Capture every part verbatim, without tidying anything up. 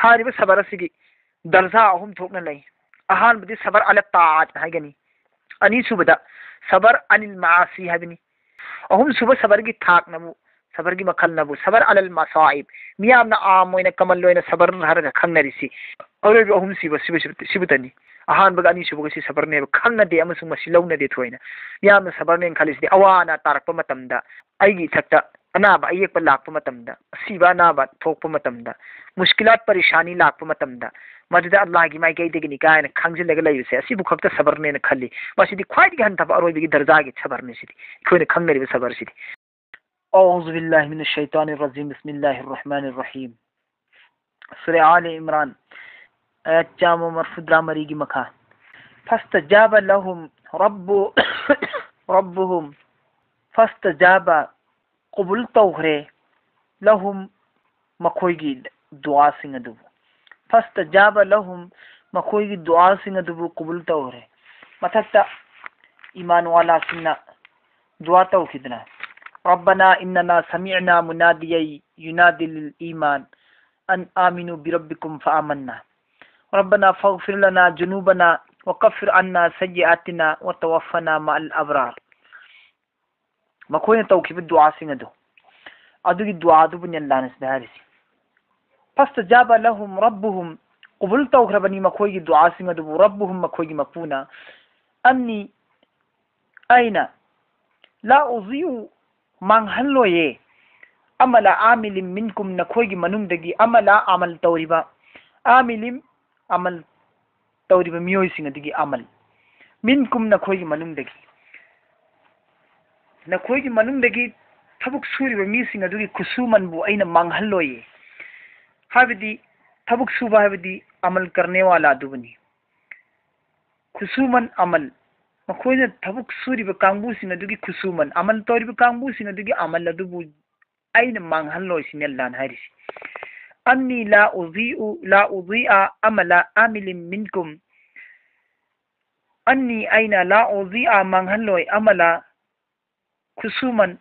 ꯍꯥꯏꯔꯤꯕ ꯁꯕꯔ ꯑꯁꯤꯒꯤ ꯗꯔꯖꯥ ꯑꯍꯨꯝ ꯊꯣꯛꯅ ꯂꯩ꯫ ꯑꯍꯥꯟꯕꯗꯤ ꯁꯕꯔ ꯑꯂ ꯇꯥꯑꯠ ꯍꯥꯏꯒꯅꯤ꯫ ꯑꯅꯤꯁꯨꯕꯗ ꯁꯕꯔ ꯑꯅꯤꯜ ꯃꯥꯁꯤ ꯍꯥꯏꯕꯅꯤ꯫ ꯑꯍꯨꯝꯁꯨꯕ ꯁꯕꯔꯒꯤ ꯊꯥꯛꯅꯕꯨ, ꯁꯕꯔꯒꯤ ꯃꯈꯜꯅꯕꯨ ꯁꯕꯔ ꯑꯂꯜ ꯃꯁꯥꯏꯕ, ꯃꯤꯌꯥꯝꯅ ꯑꯥꯝ ꯑꯣꯏꯅ, ꯀꯃꯜ ꯑꯣꯏꯅ ꯁꯕꯔ ꯍꯥꯏꯔꯒ ꯈꯪꯅꯔꯤꯁꯤ ꯑꯔꯣꯏꯕ ꯑꯍꯨꯝꯁꯤꯕ ꯁꯤꯕꯨ-, ꯁꯤꯕꯨ-, ꯁꯤꯕꯨꯇꯅꯤ꯫ ꯑꯍꯥꯟꯕꯒ ꯑꯅꯤꯁꯨꯕꯒꯁꯤ ꯁꯕꯔꯅꯦꯕ ꯈꯪꯅꯗꯦ ꯑꯃꯁꯨꯡ ꯃꯁꯤ ꯂꯧꯅꯗꯦ ꯊꯣꯏꯅ꯫ ꯃꯤꯌꯥꯝꯅ ꯁꯕꯔꯅꯦꯅ ꯈꯜꯂꯤꯁꯤꯗꯤ ꯑꯋꯥ ꯑꯅꯥ ꯇꯥꯔꯛꯄ ꯃꯇꯝꯗ, ꯑꯩꯒꯤ ꯏꯊꯛꯇ ꯑꯅꯥꯕ ꯑꯌꯦꯛꯄ ꯂꯥꯛꯄ ꯃꯇꯝꯗ, ꯑꯁꯤꯕ ꯑꯅꯥꯕ ꯊꯣꯛꯄ ꯃꯇꯝꯗ, ꯃꯨꯁꯀꯤꯂꯥꯠ ꯄꯔꯤꯁꯥꯅꯤ ꯂꯥꯛꯄ ꯃꯇꯝꯗ, ꯃꯗꯨꯗ ꯑꯜꯂꯥꯍꯒꯤ ꯃꯥꯏꯀꯩꯗꯒꯤꯅꯤ ꯀꯥꯏꯅ ꯈꯪꯖꯤꯜꯂꯒ ꯂꯩꯕꯁꯦ, ꯑꯁꯤꯕꯨ ꯈꯛꯇ ꯁꯕꯔꯅꯦꯅ ꯈꯜꯂꯤ꯫ ꯃꯁꯤꯗꯤ ꯈ꯭ꯋꯥꯏꯗꯒꯤ ꯍꯟꯊꯕ ꯑꯔꯣꯏꯕꯒꯤ ꯗꯔꯖꯥꯒꯤ ꯁꯕꯔꯅꯤ ꯁꯤꯗꯤ, ꯑꯩꯈꯣꯏꯅ ꯈꯪꯅꯔꯤꯕ ꯁꯕꯔꯁꯤꯗꯤ꯫ أعوذ بالله من الشيطان الرجيم. بسم الله الرحمن الرحيم. ꯁꯨꯔꯥ ꯑꯥꯂꯤ ꯏꯝꯔꯥꯟ, ꯑꯥꯌꯠ ꯆꯥꯝꯃ ꯃꯔꯐꯨꯇꯔꯥ ꯃꯔꯤꯒꯤ ꯃꯈꯥ꯫ فاستجاب لهم رب، ربهم. فاستجاب, ꯀꯕꯨꯜ ꯇꯧꯈ꯭ꯔꯦ, لهم, ꯃꯈꯣꯏꯒꯤ ꯗꯨꯋꯥꯁꯤꯡ ꯑꯗꯨꯕꯨ꯫ فاستجاب لهم, ꯃꯈꯣꯏꯒꯤ ꯗꯨꯋꯥꯁꯤꯡ ꯑꯗꯨꯕꯨ ꯀꯕꯨꯜ ꯇꯧꯈ꯭ꯔꯦ꯫ ꯃꯊꯛꯇ ꯏꯃꯥꯟ ꯋꯥꯂꯥꯁꯤꯡꯅ ꯗꯨꯋꯥ ꯇꯧꯈꯤꯗꯅ, ربنا إننا سمعنا مناديا ينادي للإيمان أن آمنوا بربكم فآمنا. ربنا فاغفر لنا ذنوبنا وكفر عنا سيئاتنا وتوفنا مع الأبرار. ꯃꯈꯣꯏꯅ ꯇꯧꯈꯤꯕ ꯗꯨꯋꯥꯁꯤꯡ ꯑꯗꯨ, ꯑꯗꯨꯒꯤ ꯗꯨꯋꯥꯗꯨꯕꯨꯅꯦ ꯑꯜꯂꯥꯍꯅ ꯁꯤꯗ ꯍꯥꯏꯔꯤꯁꯤ꯫ فاستجاب لهم ربهم, ꯀꯕꯨꯜ ꯇꯧꯈ꯭ꯔꯕꯅꯤ ꯃꯈꯣꯏꯒꯤ ꯗꯨꯋꯥꯁꯤꯡ ꯑꯗꯨꯕꯨ, ربهم, ꯃꯈꯣꯏꯒꯤ ꯃꯄꯨꯅ, أني, ꯑꯩꯅ, لا أضيع, ꯃꯥꯡꯍꯜꯂꯣꯏꯌꯦ, عمل عامل منكم, ꯅꯈꯣꯏꯒꯤ ꯃꯅꯨꯡꯗꯒꯤ, عمل, ꯑꯃꯜ ꯇꯧꯔꯤꯕ, عامل, ꯑꯃꯜ ꯇꯧꯔꯤꯕ ꯃꯤꯑꯣꯏꯁꯤꯡ ꯑꯗꯨꯒꯤ ꯑꯃꯜ, منكم, ꯅꯈꯣꯏꯒꯤ ꯃꯅꯨꯡꯗꯒꯤ, ꯅꯈꯣꯏꯒꯤ ꯃꯅꯨꯡꯗꯒꯤ ꯊꯕꯛ ꯁꯨꯔꯤꯕ ꯃꯤꯁꯤꯡ ꯑꯗꯨꯒꯤ ꯈꯨꯠꯁꯨꯃꯟꯕꯨ ꯑꯩꯅ ꯃꯥꯡꯍꯜꯂꯣꯏꯌꯦ꯫ ꯍꯥꯏꯕꯗꯤ ꯊꯕꯛ ꯁꯨꯕ ꯍꯥꯏꯕꯗꯤ ꯑꯃꯜ ꯀꯔꯅꯦ ꯋꯥꯂꯥ ꯑꯗꯨꯕꯨꯅꯤ꯫ ꯈꯨꯠꯁꯨꯃꯟ ꯑꯃꯜ, ꯃꯈꯣꯏꯅ ꯊꯕꯛ ꯁꯨꯔꯤꯕ ꯀꯥꯡꯕꯨꯁꯤꯡ ꯑꯗꯨꯒꯤ ꯈꯨꯠꯁꯨꯃꯟ, ꯑꯃꯜ ꯇꯧꯔꯤꯕ ꯀꯥꯡꯕꯨꯁꯤꯡ ꯑꯗꯨꯒꯤ ꯑꯃꯜ ꯑꯗꯨꯕꯨ ꯑꯩꯅ ꯃꯥꯡꯍꯜꯂꯣꯏ ꯁꯤꯅꯤ ꯑꯜꯂꯥꯍꯅ ꯍꯥꯏꯔꯤꯁꯤ꯫ أني لا أضيع، لا أضيع عمل عامل منكم. أني, ꯑꯩꯅ, لا أضيع, ꯃꯥꯡꯍꯜꯂꯣꯏ, عمل, ꯈꯨꯠꯁꯨꯃꯟ,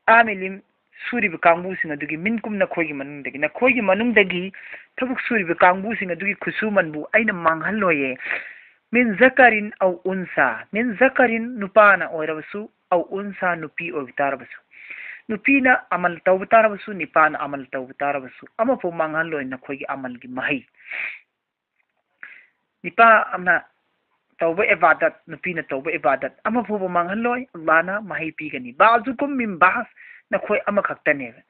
عامل, ꯁꯨꯔꯤꯕ ꯀꯥꯡꯕꯨꯁꯤꯡ ꯑꯗꯨꯒꯤ ꯃꯤꯟꯀꯨꯝ ꯅꯈꯣꯏꯒꯤ ꯃꯅꯨꯡꯗꯒꯤ, ꯅꯈꯣꯏꯒꯤ ꯃꯅꯨꯡꯗꯒꯤ ꯊꯕꯛ ꯁꯨꯔꯤꯕ ꯀꯥꯡꯕꯨꯁꯤꯡ ꯑꯗꯨꯒꯤ ꯈꯨꯠꯁꯨꯃꯟꯕꯨ ꯑꯩꯅ ꯃꯥꯡꯍꯜꯂꯣꯏꯌꯦ꯫ ꯃꯤꯟ ꯖꯀꯔꯤꯟ ꯑꯧ ꯎꯟꯁꯥ, ꯃꯤꯟ ꯖꯀꯔꯤꯟ ꯅꯨꯄꯥꯅ ꯑꯣꯏꯔꯕꯁꯨ, ꯑꯧ ꯎꯟꯁꯥ ꯅꯨꯄꯤ ꯑꯣꯏꯕ ꯇꯥꯔꯕꯁꯨ, ꯅꯨꯄꯤꯅ ꯑꯃꯜ ꯇꯧꯕ ꯇꯥꯔꯕꯁꯨ, ꯅꯤꯄꯥꯅ ꯑꯃꯜ ꯇꯧꯕ ꯇꯥꯔꯕꯁꯨ, ꯑꯃꯐꯥꯎ ꯃꯥꯡꯍꯜꯂꯣꯏ ꯅꯈꯣꯏꯒꯤ ꯑꯃꯜꯒꯤ ꯃꯍꯩ꯫ ꯅꯤꯄꯥ ꯑꯃꯅ ꯇꯧꯕ ꯏꯕꯥꯗꯠ, ꯅꯨꯄꯤꯅ ꯇꯧꯕ ꯏꯕꯥꯗꯠ ꯑꯃ ꯐꯥꯎꯕ ꯃꯥꯡꯍꯜꯂꯣꯏ꯫ ꯑꯜꯂꯥꯍꯅ ꯃꯍꯩ ꯄꯤꯒꯅꯤ꯫ ꯕꯥꯖꯨꯀꯨꯝ ꯃꯤꯟ ꯕꯥꯖ, ꯅꯈꯣꯏ ꯑꯃꯈꯛꯇꯅꯦꯕ꯫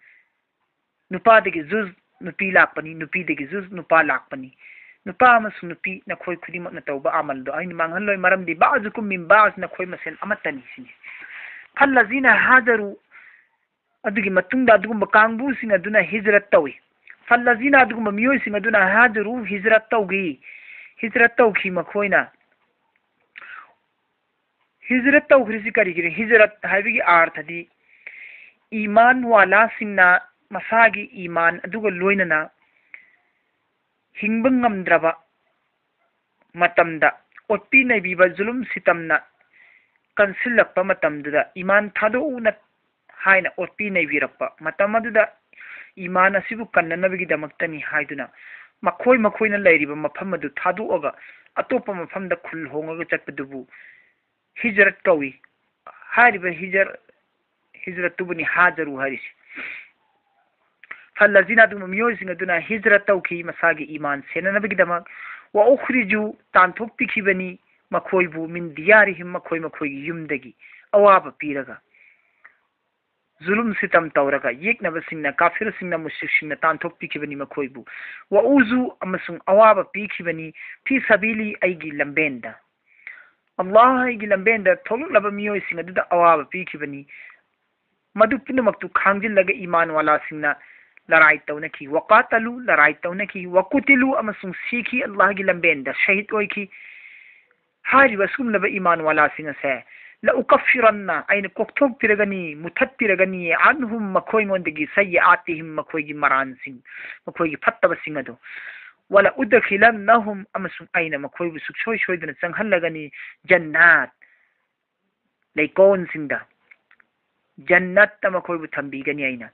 ꯅꯨꯄꯥꯗꯒꯤ ꯖꯨꯖ ꯅꯨꯄꯤ ꯂꯥꯛꯄꯅꯤ, ꯅꯨꯄꯤꯗꯒꯤ ꯖꯨꯖ ꯅꯨꯄꯥ ꯂꯥꯛꯄꯅꯤ꯫ ꯅꯨꯄꯥ ꯑꯃꯁꯨꯡ ꯅꯨꯄꯤ ꯅꯈꯣꯏ ꯈꯨꯗꯤꯡꯃꯛꯅ ꯇꯧꯕ ꯑꯃꯜꯗꯣ ꯑꯩꯅ ꯃꯥꯡꯍꯜꯂꯣꯏ, ꯃꯔꯝꯗꯤ ꯕꯥꯖꯨꯀꯨꯝ ꯃꯤꯟ ꯕꯥꯖ, ꯅꯈꯣꯏ ꯃꯁꯦꯟ ꯑꯃꯠꯇꯅꯤ ꯁꯤꯅꯤ꯫ ꯐꯜꯂꯖꯤꯅ ꯍꯥꯖꯔꯨ, ꯑꯗꯨꯒꯤ ꯃꯇꯨꯡꯗ ꯑꯗꯨꯒꯨꯝꯕ ꯀꯥꯡꯕꯨꯁꯤꯡ ꯑꯗꯨꯅ ꯍꯤꯖꯔꯠ ꯇꯧꯏ꯫ ꯐꯜꯂꯖꯤꯅ, ꯑꯗꯨꯒꯨꯝꯕ ꯃꯤꯑꯣꯏꯁꯤꯡ ꯑꯗꯨꯅ ꯍꯥꯖꯔꯨ, ꯍꯤꯖꯔꯠ ꯇꯧꯈꯤ꯫ ꯍꯤꯖꯔꯠ ꯇꯧꯈꯤ ꯃꯈꯣꯏꯅ꯫ ꯍꯤꯖꯔꯠ ꯇꯧꯈ꯭ꯔꯤꯁꯤ ꯀꯔꯤꯒꯤꯅꯣ? ꯍꯤꯖꯔꯠ ꯍꯥꯏꯕꯒꯤ ꯑꯥꯔꯊꯗꯤ ꯏꯃꯥꯟ ꯋꯥꯂꯥꯁꯤꯡꯅ ꯃꯁꯥꯒꯤ ꯏꯃꯥꯟ ꯑꯗꯨꯒ ꯂꯣꯏꯅꯅ ꯍꯤꯡꯕ ꯉꯝꯗ꯭ꯔꯕ ꯃꯇꯝꯗ, ꯑꯣꯠꯄꯤ ꯅꯩꯕꯤꯕ, ꯖꯨꯂꯨꯝ ꯁꯤꯇꯝꯅ ꯀꯟꯁꯤꯜꯂꯛꯄ ꯃꯇꯝꯗꯨꯗ, ꯏꯃꯥꯟ ꯊꯥꯗꯣꯛꯎꯅ ꯍꯥꯏꯅ ꯑꯣꯠꯄꯤ ꯅꯩꯕꯤꯔꯛꯄ ꯃꯇꯝ ꯑꯗꯨꯗ, ꯏꯃꯥꯟ ꯑꯁꯤꯕꯨ ꯀꯟꯅꯅꯕꯒꯤꯗꯃꯛꯇꯅꯤ ꯍꯥꯏꯗꯨꯅ ꯃꯈꯣꯏ ꯃꯈꯣꯏꯅ ꯂꯩꯔꯤꯕ ꯃꯐꯝ ꯑꯗꯨ ꯊꯥꯗꯣꯛꯑꯒ ꯑꯇꯣꯞꯄ ꯃꯐꯝꯗ ꯈꯨꯜ ꯍꯣꯡꯉꯒ ꯆꯠꯄꯗꯨꯕꯨ ꯍꯤꯖꯔꯠ ꯀꯧꯏ꯫ ꯍꯥꯏꯔꯤꯕ ꯍꯤꯖꯔ-, ꯍꯤꯖꯔꯠꯇꯨꯕꯨꯅꯤ ꯍꯥꯖꯔꯨ ꯍꯥꯏꯔꯤꯁꯤ꯫ ꯐꯜꯂꯖꯤꯅ, ꯑꯗꯨꯒꯨꯝꯕ ꯃꯤꯑꯣꯏꯁꯤꯡ ꯑꯗꯨꯅ ꯍꯤꯖꯔꯠ ꯇꯧꯈꯤ, ꯃꯁꯥꯒꯤ ꯏꯃꯥꯟ ꯁꯦꯟꯅꯅꯕꯒꯤꯗꯃꯛ꯫ ꯋꯥ ꯎꯈ꯭ꯔꯤꯖꯨ, ꯇꯥꯟꯊꯣꯛꯄꯤꯈꯤꯕꯅꯤ ꯃꯈꯣꯏꯕꯨ, ꯃꯤꯟ ꯗꯤꯌꯥꯔꯤꯍꯤꯝ, ꯃꯈꯣꯏ ꯃꯈꯣꯏꯒꯤ ꯌꯨꯝꯗꯒꯤ ꯑꯋꯥꯕ ꯄꯤꯔꯒ, ꯖꯨꯂꯨꯝ ꯁꯤꯇꯝ ꯇꯧꯔꯒ, ꯌꯦꯛꯅꯕꯁꯤꯡꯅ, ꯀꯥꯐꯤꯔꯁꯤꯡꯅ, ꯃꯨꯁ꯭ꯔꯤꯛꯁꯤꯡꯅ ꯇꯥꯟꯊꯣꯛꯄꯤꯈꯤꯕꯅꯤ ꯃꯈꯣꯏꯕꯨ꯫ ꯋꯥ ꯎꯖꯨ, ꯑꯃꯁꯨꯡ ꯑꯋꯥꯕ ꯄꯤꯈꯤꯕꯅꯤ, ꯐꯤ ꯁꯕꯤꯂꯤ, ꯑꯩꯒꯤ ꯂꯝꯕꯦꯟꯗ꯫ ꯑꯜꯂꯥꯍ ꯑꯩꯒꯤ ꯂꯝꯕꯦꯟꯗ ꯊꯣꯛꯂꯛꯂꯕ ꯃꯤꯑꯣꯏꯁꯤꯡ ꯑꯗꯨꯗ ꯑꯋꯥꯕ ꯄꯤꯈꯤꯕꯅꯤ꯫ ꯃꯗꯨ ꯄꯨꯝꯅꯃꯛꯇꯨ ꯈꯥꯡꯖꯤꯜꯂꯒ ꯏꯃꯥꯟ ꯋꯥꯂꯥꯁꯤꯡꯅ ꯂꯔꯥꯏ ꯇꯧꯅꯈꯤ꯫ ꯋꯥꯀꯥꯇꯂꯨ, ꯂꯔꯥꯏ ꯇꯧꯅꯈꯤ꯫ ꯋꯥꯀꯨꯇꯤꯂꯨ, ꯑꯃꯁꯨꯡ ꯁꯤꯈꯤ, ꯑꯜꯂꯥꯍꯒꯤ ꯂꯝꯕꯦꯟꯗ ꯁꯍꯤꯗ ꯑꯣꯏꯈꯤ꯫ ꯍꯥꯏꯔꯤꯕ ꯑꯁꯤꯒꯨꯝꯂꯕ ꯏꯃꯥꯟ ꯋꯥꯂꯥꯁꯤꯡ ꯑꯁꯦ, ꯂ ꯎꯀꯐꯤꯔꯟꯅ, ꯑꯩꯅ ꯀꯣꯛꯊꯣꯛꯄꯤꯔꯒꯅꯤ, ꯃꯨꯊꯠꯄꯤꯔꯒꯅꯤ, ꯑꯟꯍꯨꯝ, ꯃꯈꯣꯏꯉꯣꯟꯗꯒꯤ, ꯁꯌꯤꯑꯥꯇꯤꯍꯤꯝ, ꯃꯈꯣꯏꯒꯤ ꯃꯔꯥꯟꯁꯤꯡ, ꯃꯈꯣꯏꯒꯤ ꯐꯠꯇꯕꯁꯤꯡ ꯑꯗꯨ, ꯋꯥꯂ ꯎꯗꯈꯤꯂꯟꯅꯍꯨꯝ, ꯑꯃꯁꯨꯡ ꯑꯩꯅ ꯃꯈꯣꯏꯕꯨ ꯁꯨꯛꯁꯣꯏ ꯁꯣꯏꯗꯅ ꯆꯪꯍꯜꯂꯒꯅꯤ, ꯖꯟꯅꯥꯠ, ꯂꯩꯀꯣꯜꯁꯤꯡꯗ, ꯖꯟꯅꯠꯇ ꯃꯈꯣꯏꯕꯨ ꯊꯝꯕꯤꯒꯅꯤ ꯑꯩꯅ꯫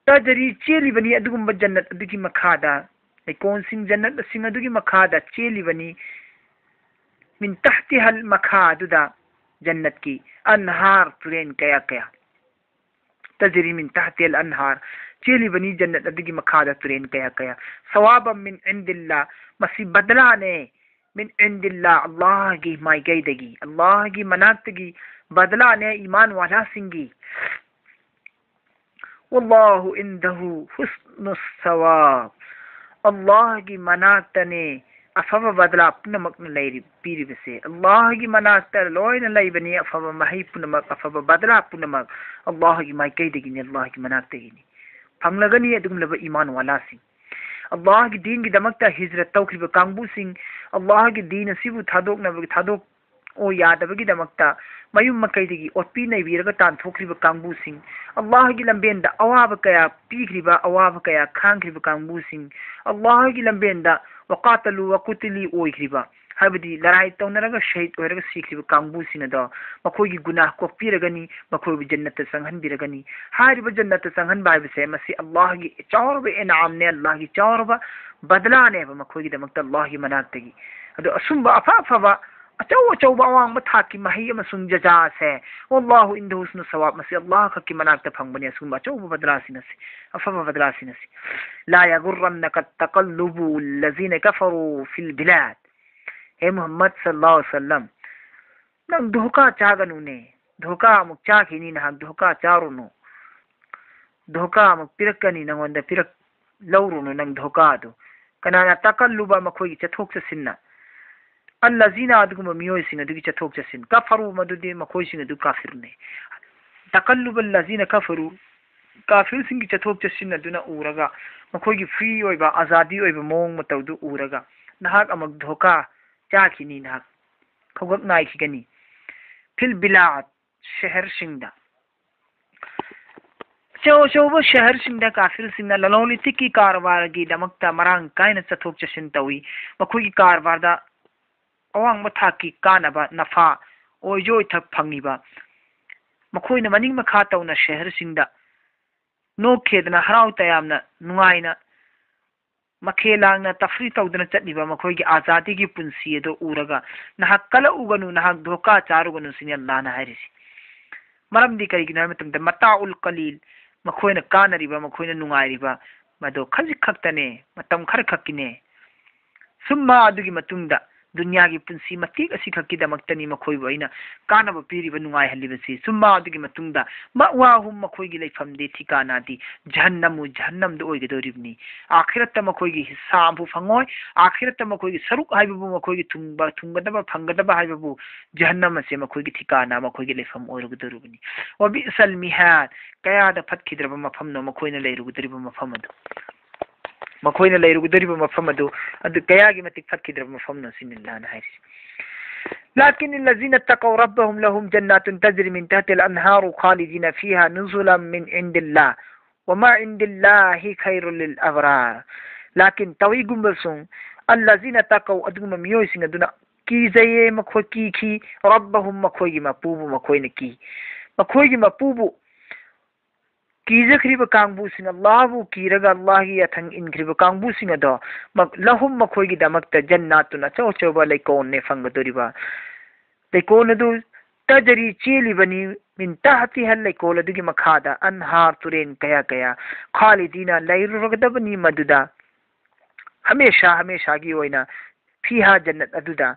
ꯇꯖꯔꯤ, ꯆꯦꯜꯂꯤꯕꯅꯤ ꯑꯗꯨꯒꯨꯝꯕ ꯖꯟꯅꯠ ꯑꯗꯨꯒꯤ ꯃꯈꯥꯗ, ꯂꯩꯀꯣꯜꯁꯤꯡ, ꯖꯟꯅꯠꯁꯤꯡ ꯑꯗꯨꯒꯤ ꯃꯈꯥꯗ ꯆꯦꯜꯂꯤꯕꯅꯤ꯫ ꯃꯤꯟ ꯇꯍꯇꯤꯍꯜ, ꯃꯈꯥ ꯑꯗꯨꯗ ꯖꯟꯅꯠꯀꯤ ꯑꯟꯍꯥꯔ, ꯇꯨꯔꯦꯟ ꯀꯌꯥ ꯀꯌꯥ꯫ ꯇꯖꯔꯤ ꯃꯤꯟ ꯇꯍꯇꯤꯍꯜ ꯑꯟꯍꯥꯔ, ꯆꯦꯜꯂꯤꯕꯅꯤ ꯖꯟꯅꯠ ꯑꯗꯨꯒꯤ ꯃꯈꯥꯗ ꯇꯨꯔꯦꯟ ꯀꯌꯥ ꯀꯌꯥ꯫ ꯁꯋꯥꯕꯝ ꯃꯤꯟ ꯏꯟꯗꯤꯜꯂꯥ, ꯃꯁꯤ ꯕꯗꯂꯥꯅꯦ꯫ ꯃꯤꯟ ꯏꯟꯗꯤꯜꯂꯥ, ꯑꯜꯂꯥꯍꯒꯤ ꯃꯥꯏꯀꯩꯗꯒꯤ, ꯑꯜꯂꯥꯍꯒꯤ ꯃꯅꯥꯛꯇꯒꯤ ꯕꯗꯂꯥꯅꯦ ꯏꯃꯥꯟ ꯋꯥꯂꯥꯁꯤꯡꯒꯤ꯫ ꯋꯥꯜꯂꯥꯍꯨ ꯏꯟꯗꯍꯨ ꯍꯨꯁꯅꯨ ꯁꯋꯥꯕ꯫ ꯑꯜꯂꯥꯍꯒꯤ ꯃꯅꯥꯛꯇꯅꯦ ꯑꯐꯕ ꯕꯗꯂꯥ ꯄꯨꯝꯅꯃꯛꯅ ꯂꯩꯔꯤ-, ꯄꯤꯔꯤꯕꯁꯦ꯫ ꯑꯜꯂꯥꯍꯒꯤ ꯃꯅꯥꯛꯇ ꯂꯣꯏꯅ ꯂꯩꯕꯅꯤ, ꯑꯐꯕ ꯃꯍꯩ ꯄꯨꯝꯅꯃꯛ, ꯑꯐꯕ ꯕꯗꯂꯥ ꯄꯨꯝꯅꯃꯛ ꯑꯜꯂꯥꯍꯒꯤ ꯃꯥꯏꯀꯩꯗꯒꯤꯅꯤ, ꯑꯜꯂꯥꯍꯒꯤ ꯃꯅꯥꯛꯇꯒꯤꯅꯤ꯫ ꯐꯪꯂꯒꯅꯤ ꯑꯗꯨꯒꯨꯝꯂꯕ ꯏꯃꯥꯟ ꯋꯥꯂꯥꯁꯤꯡ꯫ ꯑꯜꯂꯥꯍꯒꯤ ꯗꯤꯟꯒꯤꯗꯃꯛꯇ ꯍꯤꯖ꯭ꯔꯠ ꯇꯧꯈ꯭ꯔꯤꯕ ꯀꯥꯡꯕꯨꯁꯤꯡ, ꯑꯜꯂꯥꯍꯒꯤ ꯗꯤꯟ ꯑꯁꯤꯕꯨ ꯊꯥꯗꯣꯛꯅꯕ, ꯊꯥꯗꯣꯛ-, ꯑꯣ ꯌꯥꯗꯕꯒꯤꯗꯃꯛꯇ ꯃꯌꯨꯝ ꯃꯀꯩꯗꯒꯤ ꯑꯣꯠꯄꯤ ꯅꯩꯕꯤꯔꯒ ꯇꯥꯟꯊꯣꯛꯈ꯭ꯔꯤꯕ ꯀꯥꯡꯕꯨꯁꯤꯡ, ꯑꯜꯂꯥꯍꯒꯤ ꯂꯝꯕꯦꯟꯗ ꯑꯋꯥꯕ ꯀꯌꯥ ꯄꯤꯈ꯭ꯔꯤꯕ, ꯑꯋꯥꯕ ꯀꯌꯥ ꯈꯥꯡꯈ꯭ꯔꯤꯕ ꯀꯥꯡꯕꯨꯁꯤꯡ, ꯑꯜꯂꯥꯍꯒꯤ ꯂꯝꯕꯦꯟꯗ ꯋꯥꯀꯥꯇꯂꯨ ꯋꯥꯀꯨꯇꯤꯂꯤ ꯑꯣꯏꯈ꯭ꯔꯤꯕ, ꯍꯥꯏꯕꯗꯤ ꯂꯔꯥꯏ ꯇꯧꯅꯔꯒ ꯁꯍꯤꯗ ꯑꯣꯏꯔꯒ ꯁꯤꯈ꯭ꯔꯤꯕ ꯀꯥꯡꯕꯨꯁꯤꯡ ꯑꯗꯣ ꯃꯈꯣꯏꯒꯤ ꯒꯨꯅꯥꯍ ꯀꯣꯛꯄꯤꯔꯒꯅꯤ, ꯃꯈꯣꯏꯕꯨ ꯖꯟꯅꯠꯇ ꯆꯪꯍꯟꯕꯤꯔꯒꯅꯤ꯫ ꯍꯥꯏꯔꯤꯕ ꯖꯟꯅꯠꯇ ꯆꯪꯍꯟꯕ ꯍꯥꯏꯕꯁꯦ ꯃꯁꯤ ꯑꯜꯂꯥꯍꯒꯤ ꯆꯥꯎꯔꯕ ꯏꯅꯥꯝꯅꯦ, ꯑꯜꯂꯥꯍꯒꯤ ꯆꯥꯎꯔꯕ ꯕꯗꯂꯥꯅꯦꯕ ꯃꯈꯣꯏꯒꯤꯗꯃꯛꯇ ꯑꯜꯂꯥꯍꯒꯤ ꯃꯅꯥꯛꯇꯒꯤ꯫ ꯑꯗꯣ ꯑꯁꯨꯝꯕ ꯑꯐ ꯑꯐꯕ ꯑꯆꯧ ꯑꯆꯧꯕ ꯑꯋꯥꯡꯕ ꯊꯥꯛꯀꯤ ꯃꯍꯩ ꯑꯃꯁꯨꯡ ꯖꯖꯥꯁꯦ, ꯋꯥꯜꯂꯥꯍꯨ ꯏꯟꯗꯍꯨ ꯍꯨꯁꯅꯨ ꯁꯋꯥꯕ, ꯃꯁꯤ ꯑꯜꯂꯥꯍ ꯈꯛꯀꯤ ꯃꯅꯥꯛꯇ ꯐꯪꯕꯅꯤ ꯑꯁꯤꯒꯨꯝꯕ ꯑꯆꯧꯕ ꯕꯗꯂꯥꯁꯤꯡ ꯑꯁꯤ, ꯑꯐꯕ ꯕꯗꯂꯥꯁꯤꯡ ꯑꯁꯤ꯫ ꯂꯥ ꯌꯥꯒꯨꯔꯔꯟꯅꯀ ꯇꯀꯜꯂꯨꯕꯨ ꯂꯖꯤꯅ ꯀꯐꯔꯨ ꯐꯤꯜ ꯕꯤꯂꯥꯗ꯫ ꯍꯦ ꯃꯨꯍꯝꯃꯗ ꯁꯜꯂꯥꯍꯨ ꯑꯂꯩꯍꯤ ꯋꯁꯜꯂꯝ, ꯅꯪ ꯙꯣꯀꯥ ꯆꯥꯒꯅꯨꯅꯦ꯫ ꯙꯣꯀꯥ ꯑꯃꯨꯛ ꯆꯥꯈꯤꯅꯤ ꯅꯍꯥꯛ, ꯙꯣꯀꯥ ꯆꯥꯔꯨꯅꯨ꯫ ꯙꯣꯀꯥ ꯑꯃꯨꯛ ꯄꯤꯔꯛꯀꯅꯤ ꯅꯪꯉꯣꯟꯗ, ꯄꯤꯔꯛ-, ꯂꯧꯔꯨꯅꯨ ꯅꯪ ꯙꯣꯀꯥꯗꯨ꯫ ꯀꯅꯥꯅ? ꯇꯥꯀꯜꯂꯨꯕ, ꯃꯈꯣꯏꯒꯤ ꯆꯠꯊꯣꯛ ꯆꯠꯁꯤꯟꯅ꯫ ꯑꯜꯂꯖꯤꯅ, ꯑꯗꯨꯒꯨꯝꯕ ꯃꯤꯑꯣꯏꯁꯤꯡ ꯑꯗꯨꯒꯤ ꯆꯠꯊꯣꯛ ꯆꯠꯁꯤꯟ꯫ ꯀꯐꯔꯨ, ꯃꯗꯨꯗꯤ ꯃꯈꯣꯏꯁꯤꯡ ꯑꯗꯨ ꯀꯥꯐꯤꯔꯅꯤ꯫ ꯇꯥꯀꯜꯂꯨꯕ ꯂꯖꯤꯅ ꯀꯐꯔꯨ, ꯀꯥꯐꯤꯔꯁꯤꯡꯒꯤ ꯆꯠꯊꯣꯛ ꯆꯠꯁꯤꯟ ꯑꯗꯨꯅ ꯎꯔꯒ, ꯃꯈꯣꯏꯒꯤ ꯐ꯭ꯔꯤ ꯑꯣꯏꯕ, ꯑꯖꯥꯗꯤ ꯑꯣꯏꯕ ꯃꯑꯣꯡ ꯃꯇꯧꯗꯨ ꯎꯔꯒ, ꯅꯍꯥꯛ ꯑꯃꯨꯛ ꯙꯣꯀꯥ ꯆꯥꯈꯤꯅꯤ, ꯅꯍꯥꯛ ꯈꯧꯒꯛ ꯅꯥꯏꯈꯤꯒꯅꯤ꯫ ꯐꯤꯜ ꯕꯤꯂꯥꯗ, ꯁꯍꯔꯁꯤꯡꯗ꯫ ꯑꯆꯧ ꯑꯆꯧꯕ ꯁꯍꯔꯁꯤꯡꯗ ꯀꯥꯐꯤꯔꯁꯤꯡꯅ ꯂꯂꯣꯟ ꯏꯇꯤꯛꯀꯤ ꯀꯔꯕꯥꯔꯒꯤꯗꯃꯛꯇ ꯃꯔꯥꯡ ꯀꯥꯏꯅ ꯆꯠꯊꯣꯛ ꯆꯠꯁꯤꯟ ꯇꯧꯏ꯫ ꯃꯈꯣꯏꯒꯤ ꯀꯔꯕꯥꯔꯗ ꯑꯋꯥꯡꯕ ꯊꯥꯛꯀꯤ ꯀꯥꯟꯅꯕ, ꯅꯐꯥ, ꯑꯣꯏꯖ ꯑꯣꯏꯊꯛ ꯐꯪꯉꯤꯕ꯫ ꯃꯈꯣꯏꯅ ꯃꯅꯤꯡ ꯃꯈꯥ ꯇꯧꯅ ꯁꯍꯔꯁꯤꯡꯗ ꯅꯣꯛꯈꯦꯗꯅ, ꯍꯔꯥꯎ ꯇꯌꯥꯝꯅ, ꯅꯨꯡꯉꯥꯏꯅ, ꯃꯈꯦ ꯂꯥꯡꯅ ꯇꯐ꯭ꯔꯤ ꯇꯧꯗꯨꯅ ꯆꯠꯂꯤꯕ ꯃꯈꯣꯏꯒꯤ ꯑꯥꯖꯥꯗꯤꯒꯤ ꯄꯨꯟꯁꯤ ꯑꯗꯨ ꯎꯔꯒ, "ꯅꯍꯥꯛ ꯀꯜꯂꯛꯎꯒꯅꯨ, ꯅꯍꯥꯛ ꯙꯣꯀꯥ ꯆꯥꯔꯨꯒꯅꯨ" ꯁꯤꯅꯤ ꯑꯜꯂꯥꯍꯅ ꯍꯥꯏꯔꯤꯁꯤ꯫ ꯃꯔꯝꯗꯤ ꯀꯔꯤꯒꯤꯅꯣ ꯍꯥꯏꯕ ꯃꯇꯝꯗ, ꯃꯇꯥꯎꯜ ꯀꯂꯤꯜ, ꯃꯈꯣꯏꯅ ꯀꯥꯟꯅꯔꯤꯕ, ꯃꯈꯣꯏꯅ ꯅꯨꯡꯉꯥꯏꯔꯤꯕ, ꯃꯗꯨ ꯈꯖꯤꯛ ꯈꯛꯇꯅꯦ, ꯃꯇꯝ ꯈꯔ ꯈꯛꯀꯤꯅꯦ꯫ ꯁꯨꯝꯃ ꯑꯗꯨꯒꯤ ꯃꯇꯨꯡꯗ ꯗꯨꯅꯤꯌꯥꯒꯤ ꯄꯨꯟꯁꯤ ꯃꯇꯦꯛ ꯑꯁꯤꯈꯛꯀꯤꯗꯃꯛꯇꯅꯤ ꯃꯈꯣꯏꯕꯨ ꯑꯩꯅ ꯀꯥꯟꯅꯕ ꯄꯤꯔꯤꯕ, ꯅꯨꯡꯉꯥꯏꯍꯜꯂꯤꯕꯁꯤ꯫ ꯁꯨꯝꯃ ꯑꯗꯨꯒꯤ ꯃꯇꯨꯡꯗ ꯃꯑꯋꯥꯍꯨꯝ, ꯃꯈꯣꯏꯒꯤ ꯂꯩꯐꯝꯗꯤ, ꯊꯤꯀꯥꯅꯥꯗꯤ, ꯖꯍꯟꯅꯃꯨ, ꯖꯍꯟꯅꯝꯗ ꯑꯣꯏꯒꯗꯧꯔꯤꯕꯅꯤ꯫ ꯑꯥꯈꯤꯔꯠꯇ ꯃꯈꯣꯏꯒꯤ ꯍꯤꯁꯥ ꯑꯃꯐꯥꯎ ꯐꯪꯉꯣꯏ꯫ ꯑꯥꯈꯤꯔꯠꯇ ꯃꯈꯣꯏꯒꯤ ꯁꯔꯨꯛ ꯍꯥꯏꯕꯕꯨ, ꯃꯈꯣꯏꯒꯤ ꯊꯨꯡꯕ, ꯊꯨꯡꯒꯗꯕ, ꯐꯪꯒꯗꯕ ꯍꯥꯏꯕꯕꯨ, ꯖꯍꯟꯅꯝ ꯑꯁꯦ ꯃꯈꯣꯏꯒꯤ ꯊꯤꯀꯥꯅꯥ, ꯃꯈꯣꯏꯒꯤ ꯂꯩꯐꯝ ꯑꯣꯏꯔꯒꯗꯧꯔꯤꯕꯅꯤ꯫ ꯋꯕꯤꯑꯁꯜ ꯃꯤꯍꯥꯗ, ꯀꯌꯥꯗ ꯐꯠꯈꯤꯗ꯭ꯔꯕ ꯃꯐꯝꯅꯣ ꯃꯈꯣꯏꯅ ꯂꯩꯔꯨꯒꯗꯧꯔꯤꯕ ꯃꯐꯝ ꯑꯗꯨ꯫ ꯃꯈꯣꯏꯅ ꯂꯩꯔꯨꯒꯗꯧꯔꯤꯕ ꯃꯐꯝ ꯑꯗꯨ, ꯑꯗꯨ ꯀꯌꯥꯒꯤ ꯃꯇꯤꯛ ꯐꯠꯈꯤꯗ꯭ꯔꯕ ꯃꯐꯝꯅꯣ ꯁꯤꯅꯤ ꯑꯜꯂꯥꯍꯅ ꯍꯥꯏꯔꯤꯁꯤ꯫ لكن الذين اتقوا ربهم لهم جنات تجري من تحتها الأنهار خالدين فيها نزلا من عند الله وما عند الله خير للأبرار. ꯂꯥꯀꯤꯟ, ꯇꯧꯏꯒꯨꯝꯕꯁꯨꯡ, ꯑꯜꯂꯥꯖꯤꯅ ꯇꯀꯧ, ꯑꯗꯨꯒꯨꯝꯕ ꯃꯤꯑꯣꯏꯁꯤꯡ ꯑꯗꯨꯅ ꯀꯤꯖꯩꯌꯦ, ꯃꯈꯣꯏ ꯀꯤꯈꯤ, ꯔꯕꯍꯨꯝ, ꯃꯈꯣꯏꯒꯤ ꯃꯄꯨꯕꯨ ꯃꯈꯣꯏꯅ ꯀꯤ꯫ ꯃꯈꯣꯏꯒꯤ ꯃꯄꯨꯕꯨ ꯀꯤꯖꯈ꯭ꯔꯤꯕ ꯀꯥꯡꯕꯨꯁꯤꯡ, ꯑꯜꯂꯥꯍꯕꯨ ꯀꯤꯔꯒ ꯑꯜꯂꯥꯍꯒꯤ ꯌꯥꯊꯪ ꯏꯟꯈ꯭ꯔꯤꯕ ꯀꯥꯡꯕꯨꯁꯤꯡ ꯑꯗꯣ, ꯃ-, ꯂꯍꯨꯝ, ꯃꯈꯣꯏꯒꯤꯗꯃꯛꯇ, ꯖꯟꯅꯥꯇꯨꯟ, ꯑꯆꯧ ꯑꯆꯧꯕ ꯂꯩꯀꯣꯜꯅꯦ ꯐꯪꯒꯗꯧꯔꯤꯕ꯫ ꯂꯩꯀꯣꯜ ꯑꯗꯨ ꯇꯖꯔꯤ, ꯆꯦꯜꯂꯤꯕꯅꯤ, ꯃꯤꯟ ꯇꯍꯇꯤꯍꯜ, ꯂꯩꯀꯣꯜ ꯑꯗꯨꯒꯤ ꯃꯈꯥꯗ, ꯑꯟꯍꯥꯔ, ꯇꯨꯔꯦꯟ ꯀꯌꯥ ꯀꯌꯥ, ꯈꯥꯂꯤꯗꯤꯅ, ꯂꯩꯔꯨꯔꯒꯗꯕꯅꯤ ꯃꯗꯨꯗ, ꯍꯃꯦꯁꯥ ꯍꯃꯦꯁꯥꯒꯤ ꯑꯣꯏꯅ, ꯐꯤꯍꯥ, ꯖꯟꯅꯠ ꯑꯗꯨꯗ,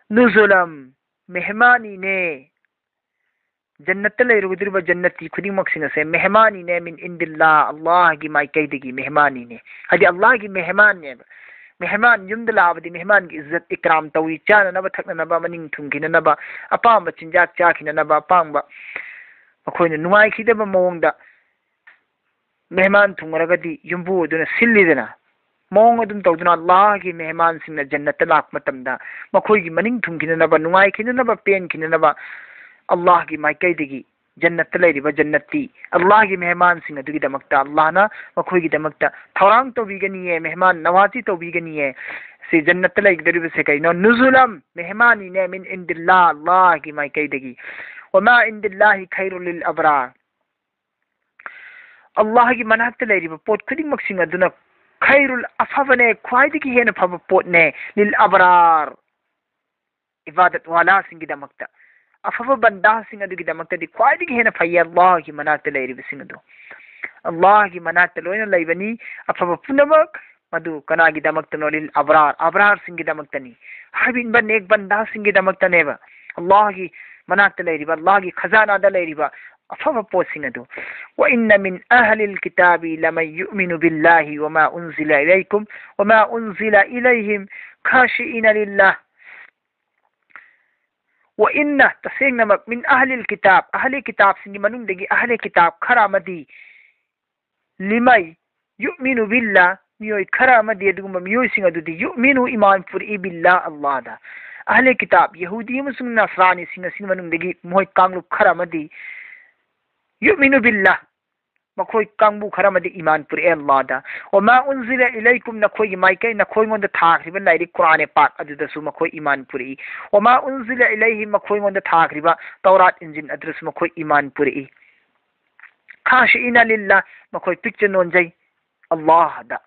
ꯅꯨꯖꯨꯂꯝ, ꯃꯦꯍꯃꯥꯅꯤꯅꯦ꯫ ꯖꯟꯅꯠꯇ ꯂꯩꯔꯨꯒꯗꯧꯔꯤꯕ ꯖꯟꯅꯇꯤ ꯈꯨꯗꯤꯡꯃꯛꯁꯤꯡ ꯑꯁꯦ ꯃꯦꯍꯃꯥꯅꯤꯅꯦ, ꯃꯤꯟ ꯏꯟꯗꯤꯜꯂꯥ, ꯑꯜꯂꯥꯍꯒꯤ ꯃꯥꯏꯀꯩꯗꯒꯤ ꯃꯦꯍꯃꯥꯅꯤꯅꯦ꯫ ꯍꯥꯏꯗꯤ ꯑꯜꯂꯥꯍꯒꯤ ꯃꯦꯍꯃꯥꯟꯅꯦꯕ꯫ ꯃꯦꯍꯃꯥꯟ, ꯌꯨꯝꯗ ꯂꯥꯛꯑꯕꯗꯤ ꯃꯦꯍꯃꯥꯟꯒꯤ ꯏꯖꯠ ꯏꯀ꯭ꯔꯥꯝ ꯇꯧꯏ, ꯆꯥꯅꯅꯕ ꯊꯛꯅꯅꯕ, ꯃꯅꯤꯡ ꯊꯨꯡꯈꯤꯅꯅꯕ, ꯑꯄꯥꯝꯕ ꯆꯤꯟꯖꯥꯛ ꯆꯥꯈꯤꯅꯅꯕ, ꯑꯄꯥꯝꯕ ꯃꯈꯣꯏꯅ ꯅꯨꯡꯉꯥꯏꯈꯤꯗꯕ ꯃꯑꯣꯡꯗ ꯃꯦꯍꯃꯥꯟ ꯊꯨꯡꯉꯔꯒꯗꯤ ꯌꯨꯝꯕꯨ ꯑꯗꯨꯅ ꯁꯤꯜꯂꯤꯗꯅ꯫ ꯃꯑꯣꯡ ꯑꯗꯨꯝ ꯇꯧꯗꯨꯅ ꯑꯜꯂꯥꯍꯒꯤ ꯃꯦꯍꯃꯥꯟꯁꯤꯡꯅ ꯖꯟꯅꯠꯇ ꯂꯥꯛꯄ ꯃꯇꯝꯗ ꯃꯈꯣꯏꯒꯤ ꯃꯅꯤꯡ ꯊꯨꯡꯈꯤꯅꯅꯕ, ꯅꯨꯡꯉꯥꯏꯈꯤꯅꯅꯕ, ꯄꯦꯟꯈꯤꯅꯅꯕ ꯑꯜꯂꯥꯍꯒꯤ ꯃꯥꯏꯀꯩꯗꯒꯤ ꯖꯟꯅꯠꯇ ꯂꯩꯔꯤꯕ ꯖꯟꯅꯠꯇꯤ ꯑꯜꯂꯥꯍꯒꯤ ꯃꯦꯍꯃꯥꯟꯁꯤꯡ ꯑꯗꯨꯒꯤꯗꯃꯛꯇ ꯑꯜꯂꯥꯍꯅ ꯃꯈꯣꯏꯒꯤꯗꯃꯛꯇ ꯊꯧꯔꯥꯡ ꯇꯧꯕꯤꯒꯅꯤꯌꯦ, ꯃꯦꯍꯃꯥꯟ ꯅꯋꯥꯖꯤ ꯇꯧꯕꯤꯒꯅꯤꯌꯦ꯫ ꯁꯤ ꯖꯟꯅꯠꯇ ꯂꯩꯒꯗꯧꯔꯤꯕꯁꯦ ꯀꯩꯅꯣ? ꯅꯨꯖꯨꯂꯝ, ꯃꯦꯍꯃꯥꯅꯤꯅꯦ, ꯃꯤꯟ ꯏꯟꯗꯤꯜꯂꯥ, ꯑꯜꯂꯥꯍꯒꯤ ꯃꯥꯏꯀꯩꯗꯒꯤ꯫ وما عند الله خير للأبرار. ꯑꯜꯂꯥꯍꯒꯤ ꯃꯅꯥꯛꯇ ꯂꯩꯔꯤꯕ ꯄꯣꯠ ꯈꯨꯗꯤꯡꯃꯛꯁꯤꯡ ꯑꯗꯨꯅ ꯈꯩꯔꯨꯜ, ꯑꯐꯕꯅꯦ, ꯈ꯭ꯋꯥꯏꯗꯒꯤ ꯍꯦꯟꯅ ꯐꯕ ꯄꯣꯠꯅꯦ, ꯂꯤꯜ ꯑꯕ꯭ꯔꯥꯔ, ꯏꯕꯥꯗꯠ ꯋꯥꯂꯥꯁꯤꯡꯒꯤꯗꯃꯛꯇ, ꯑꯐꯕ ꯕꯟꯗꯥꯁꯤꯡ ꯑꯗꯨꯒꯤꯗꯃꯛꯇꯗꯤ ꯈ꯭ꯋꯥꯏꯗꯒꯤ ꯍꯦꯟꯅ ꯐꯩꯌꯦ ꯑꯜꯂꯥꯍꯒꯤ ꯃꯅꯥꯛꯇ ꯂꯩꯔꯤꯕꯁꯤꯡ ꯑꯗꯨ꯫ ꯑꯜꯂꯥꯍꯒꯤ ꯃꯅꯥꯛꯇ ꯂꯣꯏꯅ ꯂꯩꯕꯅꯤ ꯑꯐꯕ ꯄꯨꯝꯅꯃꯛ꯫ ꯃꯗꯨ ꯀꯅꯥꯒꯤꯗꯃꯛꯇꯅꯣ? ꯂꯤꯜ ꯑꯕ꯭ꯔꯥꯔ, ꯑꯕ꯭ꯔꯥꯔꯁꯤꯡꯒꯤꯗꯃꯛꯇꯅꯤ꯫ ꯍꯥꯏꯕ ꯏꯟꯕ ꯅꯦꯛ ꯕꯟꯗꯥꯁꯤꯡꯒꯤꯗꯃꯛꯇꯅꯦꯕ꯫ ꯑꯜꯂꯥꯍꯒꯤ ꯃꯅꯥꯛꯇ ꯂꯩꯔꯤꯕ, ꯑꯜꯂꯥꯍꯒꯤ ꯈꯖꯥꯅꯥꯗ ꯂꯩꯔꯤꯕ ꯑꯐꯕ ꯄꯣꯠꯁꯤꯡ ꯑꯗꯨ꯫ وإن من أهل الكتاب لمن يؤمن بالله وما أنزل إليكم وما أنزل إليهم خاشعين لله. وإن, ꯇꯁꯦꯡꯅꯃꯛ, من أهل الكتاب, ꯑꯍꯂꯦ ꯀꯤꯇꯥꯕꯁꯤꯡꯒꯤ ꯃꯅꯨꯡꯗꯒꯤ ꯑꯍꯂꯦ ꯀꯤꯇꯥꯕ ꯈꯔ ꯑꯃꯗꯤ, لمن يؤمن بالله, ꯃꯤꯑꯣꯏ ꯈꯔ ꯑꯃꯗꯤ, ꯑꯗꯨꯒꯨꯝꯕ ꯃꯤꯑꯣꯏꯁꯤꯡ ꯑꯗꯨꯗꯤ, يؤمن, ꯏꯃꯥꯟ ꯄꯨꯔꯛꯏ, بالله, ꯑꯜꯂꯥꯍꯗ꯫ ꯑꯍꯂꯦ ꯀꯤꯇꯥꯕ, ꯌꯍꯨꯗꯤ ꯑꯃꯁꯨꯡ ꯅꯁꯔꯥꯅꯤꯁꯤꯡ ꯑꯁꯤꯒꯤ ꯃꯅꯨꯡꯗꯒꯤ ꯃꯈꯣꯏ ꯀꯥꯡꯂꯨꯞ ꯈꯔ ꯑꯃꯗꯤ, يؤمن بالله, ꯃꯈꯣꯏ ꯀꯥꯡꯕꯨ ꯈꯔ ꯑꯃꯗꯤ ꯏꯃꯥꯟ ꯄꯨꯔꯛꯑꯦ ꯑꯜꯂꯥꯍꯗ꯫ وما أنزل إليكم, ꯅꯈꯣꯏꯒꯤ ꯃꯥꯏꯀꯩ, ꯅꯈꯣꯏꯉꯣꯟꯗ ꯊꯥꯈ꯭ꯔꯤꯕ ꯂꯥꯏꯔꯤꯛ ꯀꯨꯔꯥꯟ ꯄꯥꯛ ꯑꯗꯨꯗꯁꯨ ꯃꯈꯣꯏ ꯏꯃꯥꯟ ꯄꯨꯔꯛꯏ꯫ وما أنزل إليهم, ꯃꯈꯣꯏꯉꯣꯟꯗ ꯊꯥꯈ꯭ꯔꯤꯕ ꯇꯧꯔꯥꯠ ꯏꯟꯖꯤꯟ ꯑꯗꯨꯗꯁꯨ ꯃꯈꯣꯏ ꯏꯃꯥꯟ ꯄꯨꯔꯛꯏ꯫ خاشعين لله, ꯃꯈꯣꯏ ꯄꯤꯛꯆ ꯅꯣꯟꯖꯩ ꯑꯜꯂꯥꯍꯗ꯫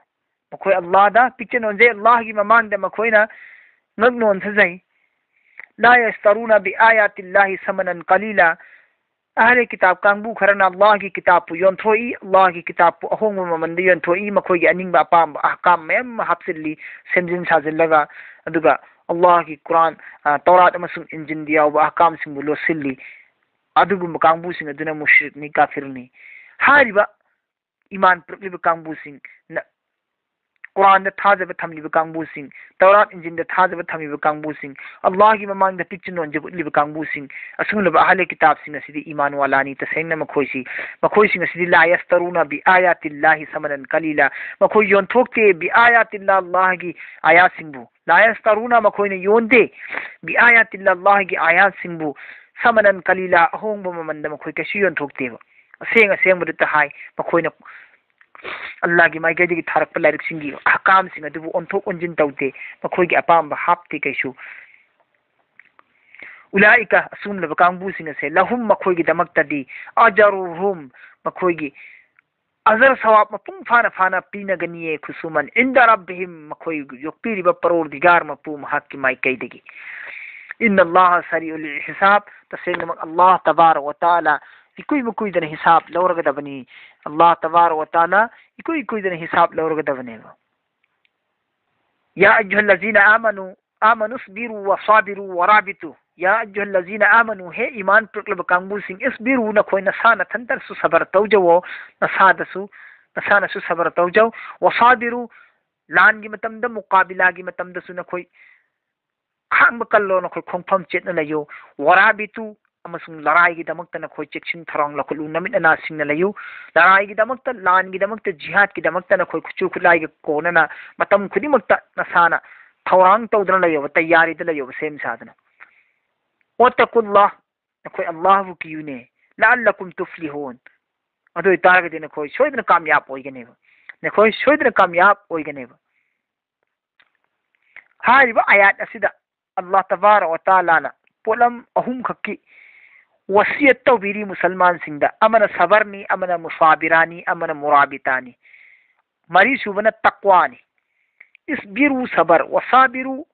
ꯃꯈꯣꯏ ꯑꯜꯂꯥꯍꯗ ꯄꯤꯛꯆ ꯅꯣꯟꯖꯩ, ꯑꯜꯂꯥꯍꯒꯤ ꯃꯃꯥꯡꯗ ꯃꯈꯣꯏꯅ ꯉꯛ ꯅꯣꯟꯊꯖꯩ꯫ لا يشترون بآيات الله ثمنا قليلا. ꯑꯍꯂꯦ ꯀꯤꯇꯥꯕ ꯀꯥꯡꯕꯨ ꯈꯔꯅ ꯑꯜꯂꯥꯍꯒꯤ ꯀꯤꯇꯥꯕꯄꯨ ꯌꯣꯟꯊꯣꯛꯏ, ꯑꯜꯂꯥꯍꯒꯤ ꯀꯤꯇꯥꯕꯄꯨ ꯑꯍꯣꯡꯕ ꯃꯃꯟꯗ ꯌꯣꯟꯊꯣꯛꯏ, ꯃꯈꯣꯏꯒꯤ ꯑꯅꯤꯡꯕ ꯑꯄꯥꯝꯕ ꯑꯍꯀꯥꯝ ꯃꯌꯥꯝ ꯑꯃ ꯍꯥꯞꯆꯤꯜꯂꯤ, ꯁꯦꯝꯖꯤꯟ ꯁꯥꯖꯤꯜꯂꯒ, ꯑꯗꯨꯒ ꯑꯜꯂꯥꯍꯒꯤ ꯀꯨꯔꯥꯟ, ꯑ, ꯇꯧꯔꯥꯠ ꯑꯃꯁꯨꯡ ꯏꯟꯖꯤꯟꯗ ꯌꯥꯎꯕ ꯑꯍꯀꯥꯝꯁꯤꯡꯕꯨ ꯂꯣꯠꯁꯤꯜꯂꯤ꯫ ꯑꯗꯨꯒꯨꯝꯕ ꯀꯥꯡꯕꯨꯁꯤꯡ ꯑꯗꯨꯅ ꯃꯨꯁ꯭ꯔꯤꯛꯅꯤ, ꯀꯥꯐꯤꯔꯅꯤ꯫ ꯍꯥꯏꯔꯤꯕ ꯏꯃꯥꯟ ꯄꯨꯔꯛꯂꯤꯕ ꯀꯥꯡꯕꯨꯁꯤꯡ, ꯅ-, ꯀꯨꯔꯥꯟꯗ ꯊꯥꯖꯕ ꯊꯝꯂꯤꯕ ꯀꯥꯡꯕꯨꯁꯤꯡ, ꯇꯧꯔꯥꯠ ꯏꯟꯖꯤꯟꯗ ꯊꯥꯖꯕ ꯊꯝꯂꯤꯕ ꯀꯥꯡꯕꯨꯁꯤꯡ, ꯑꯜꯂꯥꯍꯒꯤ ꯃꯃꯥꯡꯗ ꯄꯤꯛꯆ ꯅꯣꯟꯖꯕ ꯎꯠꯂꯤꯕ ꯀꯥꯡꯕꯨꯁꯤꯡ, ꯑꯁꯤꯒꯨꯝꯂꯕ ꯑꯍꯂꯦ ꯀꯤꯇꯥꯕꯁꯤꯡ ꯑꯁꯤꯗꯤ ꯏꯃꯥꯟ ꯋꯥꯂꯥꯅꯤ꯫ ꯇꯁꯦꯡꯅ ꯃꯈꯣꯏꯁꯤ, ꯃꯈꯣꯏꯁꯤꯡ ꯑꯁꯤꯗꯤ لا يشترون بآيات الله ثمنا قليلا, ꯃꯈꯣꯏ ꯌꯣꯟꯊꯣꯛꯇꯦ, بآيات الله, ꯑꯜꯂꯥꯍꯒꯤ ꯑꯥꯌꯥꯠꯁꯤꯡꯕꯨ, لا يشترون, ꯃꯈꯣꯏꯅ ꯌꯣꯟꯗꯦ, بآيات الله, ꯑꯜꯂꯥꯍꯒꯤ ꯑꯥꯌꯥꯠꯁꯤꯡꯕꯨ, ثمنا قليلا, ꯑꯍꯣꯡꯕ ꯃꯃꯟꯗ ꯃꯈꯣꯏ ꯀꯩꯁꯨ ꯌꯣꯟꯊꯣꯛꯇꯦꯕ꯫ ꯑꯁꯦꯡ ꯑꯁꯦꯡꯕꯗꯨꯇ ꯍꯥꯏ, ꯃꯈꯣꯏꯅ ꯑꯜꯂꯥꯍꯒꯤ ꯃꯥꯏꯀꯩꯗꯒꯤ ꯊꯥꯔꯛꯄ ꯂꯥꯏꯔꯤꯛꯁꯤꯡꯒꯤ ꯑꯍꯀꯥꯝꯁꯤꯡ ꯑꯗꯨꯕꯨ ꯑꯣꯟꯊꯣꯛ ꯑꯣꯟꯁꯤꯟ ꯇꯧꯗꯦ, ꯃꯈꯣꯏꯒꯤ ꯑꯄꯥꯝꯕ ꯍꯥꯞꯇꯦ ꯀꯩꯁꯨ꯫ ꯎꯂꯥꯏꯀ, ꯑꯁꯨꯝꯂꯕ ꯀꯥꯡꯕꯨꯁꯤꯡ ꯑꯁꯦ, ꯂꯍꯨꯝ, ꯃꯈꯣꯏꯒꯤꯗꯃꯛꯇꯗꯤ, ꯑꯖꯔꯨꯍꯨꯝ, ꯃꯈꯣꯏꯒꯤ ꯑꯖꯔ ꯁꯋꯥꯕ ꯃꯄꯨꯡ ꯐꯥꯅ ꯐꯥꯅ ꯄꯤꯅꯒꯅꯤꯌꯦ, ꯈꯨꯁꯨꯃꯟ, ꯏꯟꯗ ꯔꯕꯤꯍꯤꯝ, ꯃꯈꯣꯏ ꯌꯣꯛꯄꯤꯔꯤꯕ ꯄꯔꯣꯔꯗꯤꯒꯥꯔ ꯃꯄꯨ ꯃꯍꯥꯛꯀꯤ ꯃꯥꯏꯀꯩꯗꯒꯤ꯫ ꯏꯟꯅ ꯑꯜꯂꯥꯍ ꯁꯔꯤꯎꯜ ꯍꯤꯁꯥꯕ, ꯇꯁꯦꯡꯅꯃꯛ ꯑꯜꯂꯥꯍ ꯇꯕꯥꯔꯛ ꯋ ꯇꯥꯂꯥ ꯏꯀꯨꯏ ꯃꯀꯨꯏꯗꯅ ꯍꯤꯁꯥꯕ ꯂꯧꯔꯒꯗꯕꯅꯤ꯫ ꯑꯜꯂꯥꯍ ꯇꯕꯥꯔꯛ ꯋ ꯇꯥꯂꯥ ꯏꯀꯨꯏ ꯀꯨꯏꯗꯅ ꯍꯤꯁꯥꯕ ꯂꯧꯔꯒꯗꯕꯅꯦꯕ꯫ ꯌꯥ ꯑꯌꯨꯍꯜꯂꯖꯤꯅ ꯑꯥꯃꯅꯨ ꯑꯥꯃꯅꯨ ꯏꯁꯕꯤꯔꯨ ꯋ ꯁꯥꯕꯤꯔꯨ ꯋ ꯔꯥꯕꯤꯇꯨ꯫ ꯌꯥ ꯑꯌꯨꯍꯜꯂꯖꯤꯅ ꯑꯥꯃꯅꯨ, ꯍꯦ ꯏꯃꯥꯟ ꯄꯨꯔꯛꯂꯕ ꯀꯥꯡꯕꯨꯁꯤꯡ, ꯏꯁꯕꯤꯔꯨ, ꯅꯈꯣꯏ ꯅꯁꯥ ꯅꯊꯟꯇꯁꯨ ꯁꯕꯔ ꯇꯧꯖꯧꯋꯣ, ꯅꯁꯥꯗꯁꯨ, ꯅꯁꯥꯅꯁꯨ ꯁꯕꯔ ꯇꯧꯖꯧ, ꯋ ꯁꯥꯕꯤꯔꯨ, ꯂꯥꯟꯒꯤ ꯃꯇꯝꯗ, ꯃꯨꯀꯥꯕꯤꯂꯥꯒꯤ ꯃꯇꯝꯗꯁꯨ ꯅꯈꯣꯏ ꯈꯥꯡꯕ ꯀꯜꯂꯣ, ꯅꯈꯣꯏ ꯈꯣꯡꯐꯝ ꯆꯦꯠꯅ ꯂꯩꯌꯨ, ꯋ ꯔꯥꯕꯤꯇꯨ, ꯑꯃꯁꯨꯡ ꯂꯔꯥꯏꯒꯤꯗꯃꯛꯇ ꯅꯈꯣꯏ ꯆꯦꯛꯁꯤꯟ ꯊꯧꯔꯥꯡ ꯂꯧꯈꯠꯂꯨ, ꯅꯃꯤꯠ ꯅꯅꯥ ꯁꯤꯡꯅ ꯂꯩꯌꯨ꯫ ꯂꯔꯥꯏꯒꯤꯗꯃꯛꯇ, ꯂꯥꯟꯒꯤꯗꯃꯛꯇ, ꯖꯤꯍꯥꯗꯀꯤꯗꯃꯛꯇ ꯅꯈꯣꯏ ꯈꯨꯠꯁꯨ ꯈꯨꯠꯂꯥꯏꯒ ꯀꯣꯟꯅꯅ ꯃꯇꯝ ꯈꯨꯗꯤꯡꯃꯛꯇ ꯅꯁꯥꯅ ꯊꯧꯔꯥꯡ ꯇꯧꯗꯨꯅ ꯂꯩꯌꯣꯕ, ꯇꯌꯥꯔꯤꯗ ꯂꯩꯌꯣꯕ, ꯁꯦꯝ ꯁꯥꯗꯅ꯫ ꯋꯠꯇꯀꯨꯜꯂꯥꯍ, ꯅꯈꯣꯏ ꯑꯜꯂꯥꯍꯕꯨ ꯀꯤꯌꯨꯅꯦ꯫ ꯂꯑꯜꯂꯀꯨꯝ ꯇꯨꯐꯂꯤꯍꯨꯟ, ꯑꯗꯨ ꯑꯣꯏꯇꯥꯔꯒꯗꯤ ꯅꯈꯣꯏ ꯁꯣꯏꯗꯅ ꯀꯥꯃꯌꯥꯕ ꯑꯣꯏꯒꯅꯦꯕ, ꯅꯈꯣꯏ ꯁꯣꯏꯗꯅ ꯀꯥꯃꯌꯥꯕ ꯑꯣꯏꯒꯅꯦꯕ꯫ ꯍꯥꯏꯔꯤꯕ ꯑꯌꯥꯠ ꯑꯁꯤꯗ ꯑꯜꯂꯥꯍ ꯇꯕꯥꯔꯛ ꯋ ꯇꯥꯂꯥꯅ ꯄꯣꯠꯂꯝ ꯑꯍꯨꯝꯈꯛꯀꯤ ꯋꯁꯤꯌꯠ ꯇꯧꯕꯤꯔꯤ ꯃꯨꯁꯜꯃꯥꯟꯁꯤꯡꯗ꯫ ꯑꯃꯅ ꯁꯕꯔꯅꯤ, ꯑꯃꯅ ꯃꯨꯁꯥꯕꯤꯔꯥꯅꯤ, ꯑꯃꯅ ꯃꯨꯔꯥꯕꯤꯇꯥꯅꯤ꯫ ꯃꯔꯤꯁꯨꯕꯅ ꯇꯛꯋꯥꯅꯤ꯫ ꯏꯁꯕꯤꯔꯨ ꯁꯕꯔ, ꯋꯁꯥꯕꯤꯔꯨ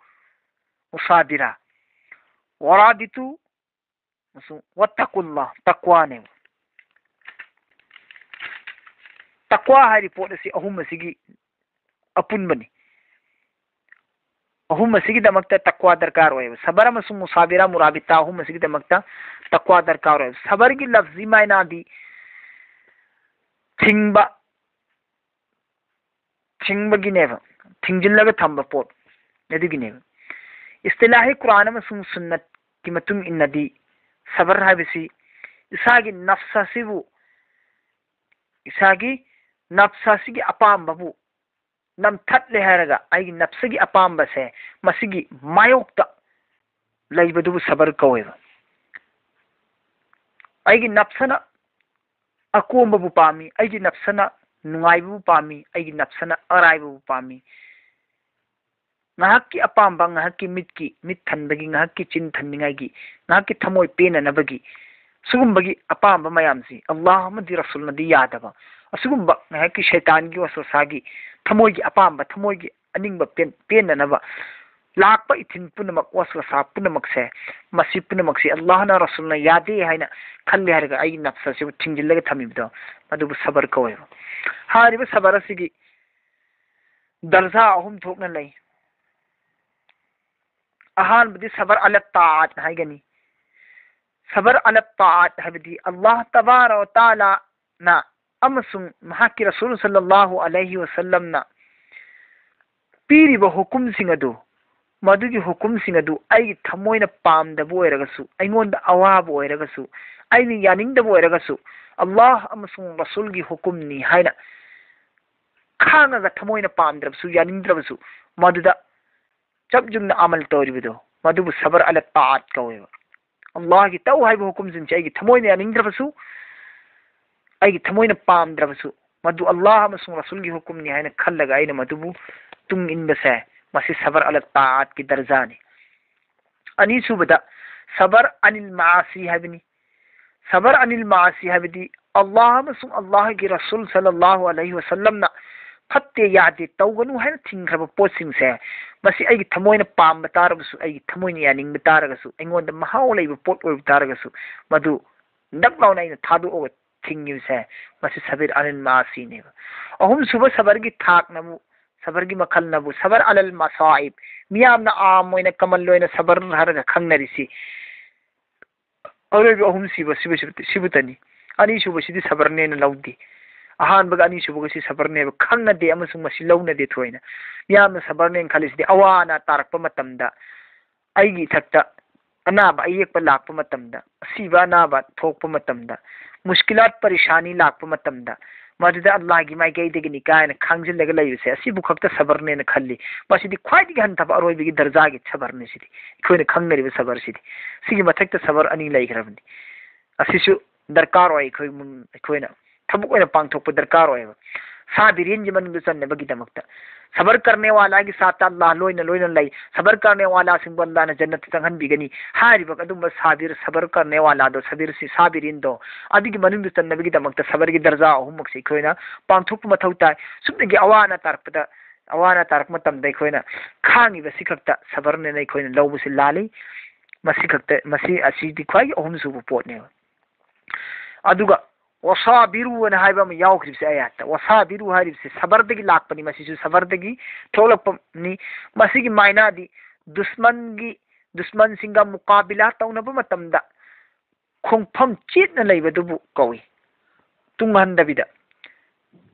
ꯃꯨꯁꯥꯕꯤꯔꯥ, ꯋꯔꯥꯕꯤꯇꯨ ꯑꯃꯁꯨꯡ ꯋꯠꯇꯀꯨꯜꯂꯥ, ꯇꯛꯋꯥꯅꯦꯕ꯫ ꯇꯛꯋꯥ ꯍꯥꯏꯔꯤꯕ ꯄꯣꯠ ꯑꯁꯤ ꯑꯍꯨꯝ ꯑꯁꯤꯒꯤ ꯑꯄꯨꯟꯕꯅꯤ꯫ ꯑꯍꯨꯝ ꯑꯁꯤꯒꯤꯗꯃꯛꯇ ꯇꯛꯋꯥ ꯗꯔꯀꯥꯔ ꯑꯣꯏꯌꯦꯕ꯫ ꯁꯕꯔ ꯑꯃꯁꯨꯡ ꯃꯨꯁꯥꯕꯤꯔꯥ, ꯃꯨꯔꯥꯕꯤꯇꯥ ꯑꯍꯨꯝ ꯑꯁꯤꯒꯤꯗꯃꯛꯇ ꯇꯛꯋꯥ ꯗꯔꯀꯥꯔ ꯑꯣꯏꯌꯦꯕ꯫ ꯁꯕꯔꯒꯤ ꯂꯐꯖꯤ ꯃꯥꯏꯅꯥꯗꯤ ꯊꯤꯡꯕ, ꯊꯤꯡꯕꯒꯤꯅꯦꯕ, ꯊꯤꯡꯖꯤꯜꯂꯒ ꯊꯝꯕ ꯄꯣꯠ ꯑꯗꯨꯒꯤꯅꯦꯕ꯫ ꯏꯁꯇꯤꯂꯥꯍꯤ ꯀꯨꯔꯥꯟ ꯑꯃꯁꯨꯡ ꯁꯨꯟꯅꯠꯀꯤ ꯃꯇꯨꯡ ꯏꯟꯅꯗꯤ, ꯁꯕꯔ ꯍꯥꯏꯕꯁꯤ ꯏꯁꯥꯒꯤ ꯅꯐꯁ ꯑꯁꯤꯕꯨ, ꯏꯁꯥꯒꯤ ꯅꯐꯁ ꯑꯁꯤꯒꯤ ꯑꯄꯥꯝꯕꯕꯨ ꯅꯝꯊꯠꯂꯦ ꯍꯥꯏꯔꯒ, ꯑꯩꯒꯤ ꯅꯐꯁꯒꯤ ꯑꯄꯥꯝꯕꯁꯦ ꯃꯁꯤꯒꯤ ꯃꯥꯌꯣꯛꯇ ꯂꯩꯕꯗꯨꯕꯨ ꯁꯕꯔ ꯀꯧꯋꯦꯕ꯫ ꯑꯩꯒꯤ ꯅꯐꯁꯅ ꯑꯀꯣꯝꯕꯕꯨ ꯄꯥꯝꯃꯤ, ꯑꯩꯒꯤ ꯅꯐꯁꯅ ꯅꯨꯡꯉꯥꯏꯕꯕꯨ ꯄꯥꯝꯃꯤ, ꯑꯩꯒꯤ ꯅꯐꯁꯅ ꯑꯔꯥꯏꯕꯕꯨ ꯄꯥꯝꯃꯤ꯫ ꯉꯥꯏꯍꯥꯛꯀꯤ ꯑꯄꯥꯝꯕ, ꯉꯥꯏꯍꯥꯛꯀꯤ ꯃꯤꯠꯀꯤ, ꯃꯤꯠ ꯊꯟꯕꯒꯤ, ꯉꯥꯏꯍꯥꯛꯀꯤ ꯆꯤꯟ ꯊꯟꯅꯤꯡꯉꯥꯏꯒꯤ, ꯉꯥꯏꯍꯥꯛꯀꯤ ꯊꯃꯣꯏ ꯄꯦꯟꯅꯅꯕꯒꯤ, ꯁꯤꯒꯨꯝꯕꯒꯤ ꯑꯄꯥꯝꯕ ꯃꯌꯥꯝꯁꯤ ꯑꯜꯂꯥꯍ ꯑꯃꯗꯤ ꯔꯁꯨꯜꯅꯗꯤ ꯌꯥꯗꯕ꯫ ꯑꯁꯤꯒꯨꯝꯕ ꯉꯥꯏꯍꯥꯛꯀꯤ ꯁꯩꯇꯥꯟꯒꯤ ꯋꯥꯁꯋꯥꯁꯥꯒꯤ ꯊꯃꯣꯏꯒꯤ ꯑꯄꯥꯝꯕ, ꯊꯃꯣꯏꯒꯤ ꯑꯅꯤꯡꯕ ꯄꯦꯟ-, ꯄꯦꯟꯅꯅꯕ ꯂꯥꯛꯄ ꯏꯊꯤꯟ ꯄꯨꯝꯅꯃꯛ, ꯋꯥꯁꯋꯥꯁꯥ ꯄꯨꯝꯅꯃꯛꯁꯦ, ꯃꯁꯤ ꯄꯨꯝꯅꯃꯛꯁꯤ ꯑꯜꯂꯥꯍꯅ ꯔꯁꯨꯜꯅ ꯌꯥꯗꯦ ꯍꯥꯏꯅ ꯈꯜꯂꯦ ꯍꯥꯏꯔꯒ ꯑꯩꯒꯤ ꯅꯐꯁ ꯑꯁꯤꯕꯨ ꯊꯤꯡꯖꯤꯜꯂꯒ ꯊꯝꯃꯤꯕꯗꯣ, ꯃꯗꯨꯕꯨ ꯁꯕꯔ ꯀꯧꯋꯦꯕ꯫ ꯍꯥꯏꯔꯤꯕ ꯁꯕꯔ ꯑꯁꯤꯒꯤ ꯗꯔꯖꯥ ꯑꯍꯨꯝ ꯊꯣꯛꯅ ꯂꯩ꯫ ꯑꯍꯥꯟꯕꯗꯤ ꯁꯕꯔ ꯑꯂꯠ ꯇꯥꯑꯠ ꯍꯥꯏꯒꯅꯤ꯫ ꯁꯕꯔ ꯑꯂꯠ ꯇꯥꯑꯠ ꯍꯥꯏꯕꯗꯤ ꯑꯜꯂꯥꯍ ꯇꯕꯥꯔ ꯋ ꯇꯥꯂꯥꯅ ꯑꯃꯁꯨꯡ ꯃꯍꯥꯛꯀꯤ ꯔꯁꯨꯜ ꯁꯜꯂꯜꯂꯥꯍꯨ ꯑꯂꯩꯍꯤ ꯋꯁꯜꯂꯝꯅ ꯄꯤꯔꯤꯕ ꯍꯨꯀꯨꯝꯁꯤꯡ ꯑꯗꯨ, ꯃꯗꯨꯒꯤ ꯍꯨꯀꯨꯝꯁꯤꯡ ꯑꯗꯨ ꯑꯩꯒꯤ ꯊꯃꯣꯏꯅ ꯄꯥꯝꯗꯕ ꯑꯣꯏꯔꯒꯁꯨ, ꯑꯩꯉꯣꯟꯗ ꯑꯋꯥꯕ ꯑꯣꯏꯔꯒꯁꯨ, ꯑꯩꯅ ꯌꯥꯅꯤꯡꯗꯕ ꯑꯣꯏꯔꯒꯁꯨ, ꯑꯜꯂꯥꯍ ꯑꯃꯁꯨꯡ ꯔꯁꯨꯜꯒꯤ ꯍꯨꯀꯨꯝꯅꯤ ꯍꯥꯏꯅ ꯈꯥꯡꯉꯒ ꯊꯃꯣꯏꯅ ꯄꯥꯝꯗ꯭ꯔꯕꯁꯨ, ꯌꯥꯅꯤꯡꯗ꯭ꯔꯕꯁꯨ, ꯃꯗꯨꯗ ꯆꯞ ꯌꯨꯡꯅ ꯑꯃꯜ ꯇꯧꯔꯤꯕꯗꯣ, ꯃꯗꯨꯕꯨ ꯁꯕꯔ ꯑꯂ ꯇꯥꯑꯠ ꯀꯧꯋꯦꯕ꯫ ꯑꯜꯂꯥꯍꯒꯤ ꯇꯧ ꯍꯥꯏꯕ ꯍꯨꯀꯨꯝꯁꯤꯡꯁꯦ ꯑꯩꯒꯤ ꯊꯃꯣꯏꯅ ꯌꯥꯅꯤꯡꯗ꯭ꯔꯕꯁꯨ, ꯑꯩꯒꯤ ꯊꯃꯣꯏꯅ ꯄꯥꯝꯗ꯭ꯔꯕꯁꯨ, ꯃꯗꯨ ꯑꯜꯂꯥꯍ ꯑꯃꯁꯨꯡ ꯔꯁꯨꯜꯒꯤ ꯍꯨꯀꯨꯝꯅꯤ ꯍꯥꯏꯅ ꯈꯜꯂꯒ ꯑꯩꯅ ꯃꯗꯨꯕꯨ ꯇꯨꯡ ꯏꯟꯕꯁꯦ, ꯃꯁꯤ ꯁꯕꯔ ꯑꯂ ꯇꯥꯑꯠꯀꯤ ꯗꯔꯖꯥꯅꯤ꯫ ꯑꯅꯤꯁꯨꯕꯗ, ꯁꯕꯔ ꯑꯅꯤꯜ ꯃꯥꯁꯤ ꯍꯥꯏꯕꯅꯤ꯫ ꯁꯕꯔ ꯑꯅꯤꯜ ꯃꯥꯁꯤ ꯍꯥꯏꯕꯗꯤ ꯑꯜꯂꯥꯍ ꯑꯃꯁꯨꯡ ꯑꯜꯂꯥꯍꯒꯤ ꯔꯁꯨꯜ ꯁꯜꯂꯜꯂꯥꯍꯨ ꯑꯂꯩꯍꯤ ꯋꯁꯜꯂꯝꯅ ꯐꯠꯇꯦ, ꯌꯥꯗꯦ, ꯇꯧꯒꯅꯨ ꯍꯥꯏꯅ ꯊꯤꯡꯈ꯭ꯔꯕ ꯄꯣꯠꯁꯤꯡꯁꯦ, ꯃꯁꯤ ꯑꯩꯒꯤ ꯊꯃꯣꯏꯅ ꯄꯥꯝꯕ ꯇꯥꯔꯕꯁꯨ, ꯑꯩꯒꯤ ꯊꯃꯣꯏꯅ ꯌꯥꯅꯤꯡꯕ ꯇꯥꯔꯒꯁꯨ, ꯑꯩꯉꯣꯟꯗ ꯃꯍꯥꯎ ꯂꯩꯕ ꯄꯣꯠ ꯑꯣꯏꯕ ꯇꯥꯔꯒꯁꯨ, ꯃꯗꯨ ꯗꯛ ꯂꯥꯎꯅ ꯑꯩꯅ ꯊꯥꯗꯣꯛꯑꯒ ꯊꯤꯡꯉꯤꯕꯁꯦ, ꯃꯁꯤ ꯁꯕꯤꯔ ꯑꯅꯤꯜ ꯃꯥꯁꯤꯅꯦꯕ꯫ ꯑꯍꯨꯝꯁꯨꯕ ꯁꯕꯔꯒꯤ ꯊꯥꯛꯅꯕꯨ, ꯁꯕꯔꯒꯤ ꯃꯈꯜꯅꯕꯨ ꯁꯕꯔ ꯑꯂꯜ ꯃꯁꯥꯏꯕ, ꯃꯤꯌꯥꯝꯅ ꯑꯥꯝ ꯑꯣꯏꯅ, ꯀꯃꯜ ꯑꯣꯏꯅ ꯁꯕꯔ ꯍꯥꯏꯔꯒ ꯈꯪꯅꯔꯤꯁꯤ꯫ ꯑꯔꯣꯏꯕ ꯑꯍꯨꯝꯁꯤꯕ ꯁꯤꯕꯨ-, ꯁꯤꯕꯨ-, ꯁꯤꯕꯨꯇꯅꯤ꯫ ꯑꯅꯤꯁꯨꯕꯁꯤꯗꯤ ꯁꯕꯔꯅꯦꯅ ꯂꯧꯗꯦ꯫ ꯑꯍꯥꯟꯕꯒ ꯑꯅꯤꯁꯨꯕꯒꯁꯤ ꯁꯕꯔꯅꯦꯕ ꯈꯪꯅꯗꯦ ꯑꯃꯁꯨꯡ ꯃꯁꯤ ꯂꯧꯅꯗꯦ ꯊꯣꯏꯅ꯫ ꯃꯤꯌꯥꯝꯅ ꯁꯕꯔꯅꯦꯅ ꯈꯜꯂꯤꯁꯤꯗꯤ ꯑꯋꯥ ꯑꯅꯥ ꯇꯥꯔꯛꯄ ꯃꯇꯝꯗ, ꯑꯩꯒꯤ ꯏꯊꯛꯇ ꯑꯅꯥꯕ ꯑꯌꯦꯛꯄ ꯂꯥꯛꯄ ꯃꯇꯝꯗ, ꯑꯁꯤꯕ ꯑꯅꯥꯕ ꯊꯣꯛꯄ ꯃꯇꯝꯗ, ꯃꯨꯁꯀꯤꯂꯥꯠ ꯄꯔꯤꯁꯥꯅꯤ ꯂꯥꯛꯄ ꯃꯇꯝꯗ, ꯃꯗꯨꯗ ꯑꯜꯂꯥꯍꯒꯤ ꯃꯥꯏꯀꯩꯗꯒꯤꯅꯤ ꯀꯥꯏꯅ ꯈꯥꯡꯖꯤꯜꯂꯒ ꯂꯩꯕꯁꯦ, ꯑꯁꯤꯕꯨ ꯈꯛꯇ ꯁꯕꯔꯅꯦꯅ ꯈꯜꯂꯤ꯫ ꯃꯁꯤꯗꯤ ꯈ꯭ꯋꯥꯏꯗꯒꯤ ꯍꯟꯊꯕ ꯑꯔꯣꯏꯕꯒꯤ ꯗꯔꯖꯥꯒꯤ ꯁꯕꯔꯅꯤ ꯁꯤꯗꯤ꯫ ꯑꯩꯈꯣꯏꯅ ꯈꯪꯅꯔꯤꯕ ꯁꯕꯔꯁꯤꯗꯤ꯫ ꯁꯤꯒꯤ ꯃꯊꯛꯇ ꯁꯕꯔ ꯑꯅꯤ ꯂꯩꯈ꯭ꯔꯕꯅꯤ꯫ ꯑꯁꯤꯁꯨ ꯗꯔꯀꯥꯔ ꯑꯣꯏ, ꯑꯩꯈꯣꯏ ꯃꯨꯟ-, ꯑꯩꯈꯣꯏꯅ ꯊꯕꯛ ꯑꯣꯏꯅ ꯄꯥꯡꯊꯣꯛꯄ ꯗꯔꯀꯥꯔ ꯑꯣꯏꯌꯦꯕ꯫ ꯁꯥꯕꯤꯔꯤꯟꯒꯤ ꯃꯅꯨꯡꯗ ꯆꯟꯅꯕꯒꯤꯗꯃꯛꯇ꯫ ꯁꯕꯔ ꯀꯔꯅꯦꯋꯥꯂꯥꯒꯤ ꯁꯥꯠꯇ ꯑꯜꯂꯥꯍ ꯂꯣꯏꯅ ꯂꯣꯏꯅ ꯂꯩ꯫ ꯁꯕꯔ ꯀꯔꯅꯦꯋꯥꯂꯥꯁꯤꯡꯕꯨ ꯑꯜꯂꯥꯍꯅ ꯖꯟꯅꯠꯇ ꯆꯪꯍꯟꯕꯤꯒꯅꯤ ꯍꯥꯏꯔꯤꯕ ꯑꯗꯨꯝꯕ ꯁꯥꯕꯤꯔ, ꯁꯕꯔ ꯀꯔꯅꯦꯋꯥꯂꯥꯗꯣ, ꯁꯕꯤꯔꯁꯤ, ꯁꯥꯕꯤꯔꯤꯟꯗꯣ, ꯑꯗꯨꯒꯤ ꯃꯅꯨꯡꯗ ꯆꯟꯅꯕꯒꯤꯗꯃꯛꯇ ꯁꯕꯔꯒꯤ ꯗꯔꯖꯥ ꯑꯍꯨꯝꯃꯛꯁꯦ ꯑꯩꯈꯣꯏꯅ ꯄꯥꯡꯊꯣꯛꯄ ꯃꯊꯧ ꯇꯥꯏ꯫ ꯁꯨꯞꯅꯒꯤ ꯑꯋꯥ ꯑꯅꯥ ꯇꯥꯔꯛꯄꯗ, ꯑꯋꯥ ꯑꯅꯥ ꯇꯥꯔꯛꯄ ꯃꯇꯝꯗ ꯑꯩꯈꯣꯏꯅ ꯈꯥꯡꯉꯤꯕ ꯁꯤ ꯈꯛꯇ ꯁꯕꯔꯅꯦꯅ ꯑꯩꯈꯣꯏꯅ ꯂꯧꯕꯁꯤ ꯂꯥꯜꯂꯤ꯫ ꯃꯁꯤ ꯈꯛꯇ, ꯃꯁꯤ, ꯑꯁꯤꯗꯤ ꯈ꯭ꯋꯥꯏꯒꯤ ꯑꯍꯨꯝꯁꯨꯕ ꯄꯣꯠꯅꯦꯕ꯫ ꯑꯗꯨꯒ ꯋꯁꯥꯕꯤꯔꯨ ꯑꯅ ꯍꯥꯏꯕ ꯑꯃ ꯌꯥꯎꯈ꯭ꯔꯤꯕꯁꯦ ꯑꯌꯥꯠꯇ꯫ ꯋꯁꯥꯕꯤꯔꯨ ꯍꯥꯏꯔꯤꯕꯁꯦ ꯁꯕꯔꯗꯒꯤ ꯂꯥꯛꯄꯅꯤ, ꯃꯁꯤꯁꯨ ꯁꯕꯔꯗꯒꯤ ꯊꯣꯛꯂꯛꯄꯅꯤ꯫ ꯃꯁꯤꯒꯤ ꯃꯥꯏꯅꯥꯗꯤ ꯗꯨꯁꯃꯟꯒꯤ, ꯗꯨꯁꯃꯟꯁꯤꯡꯒ ꯃꯨꯀꯥꯕꯤꯂꯥ ꯇꯧꯅꯕ ꯃꯇꯝꯗ ꯈꯣꯡꯐꯝ ꯆꯦꯠꯅ ꯂꯩꯕꯗꯨꯕꯨ ꯀꯧꯏ꯫ ꯇꯨꯡꯍꯟꯗꯕꯤꯗ꯫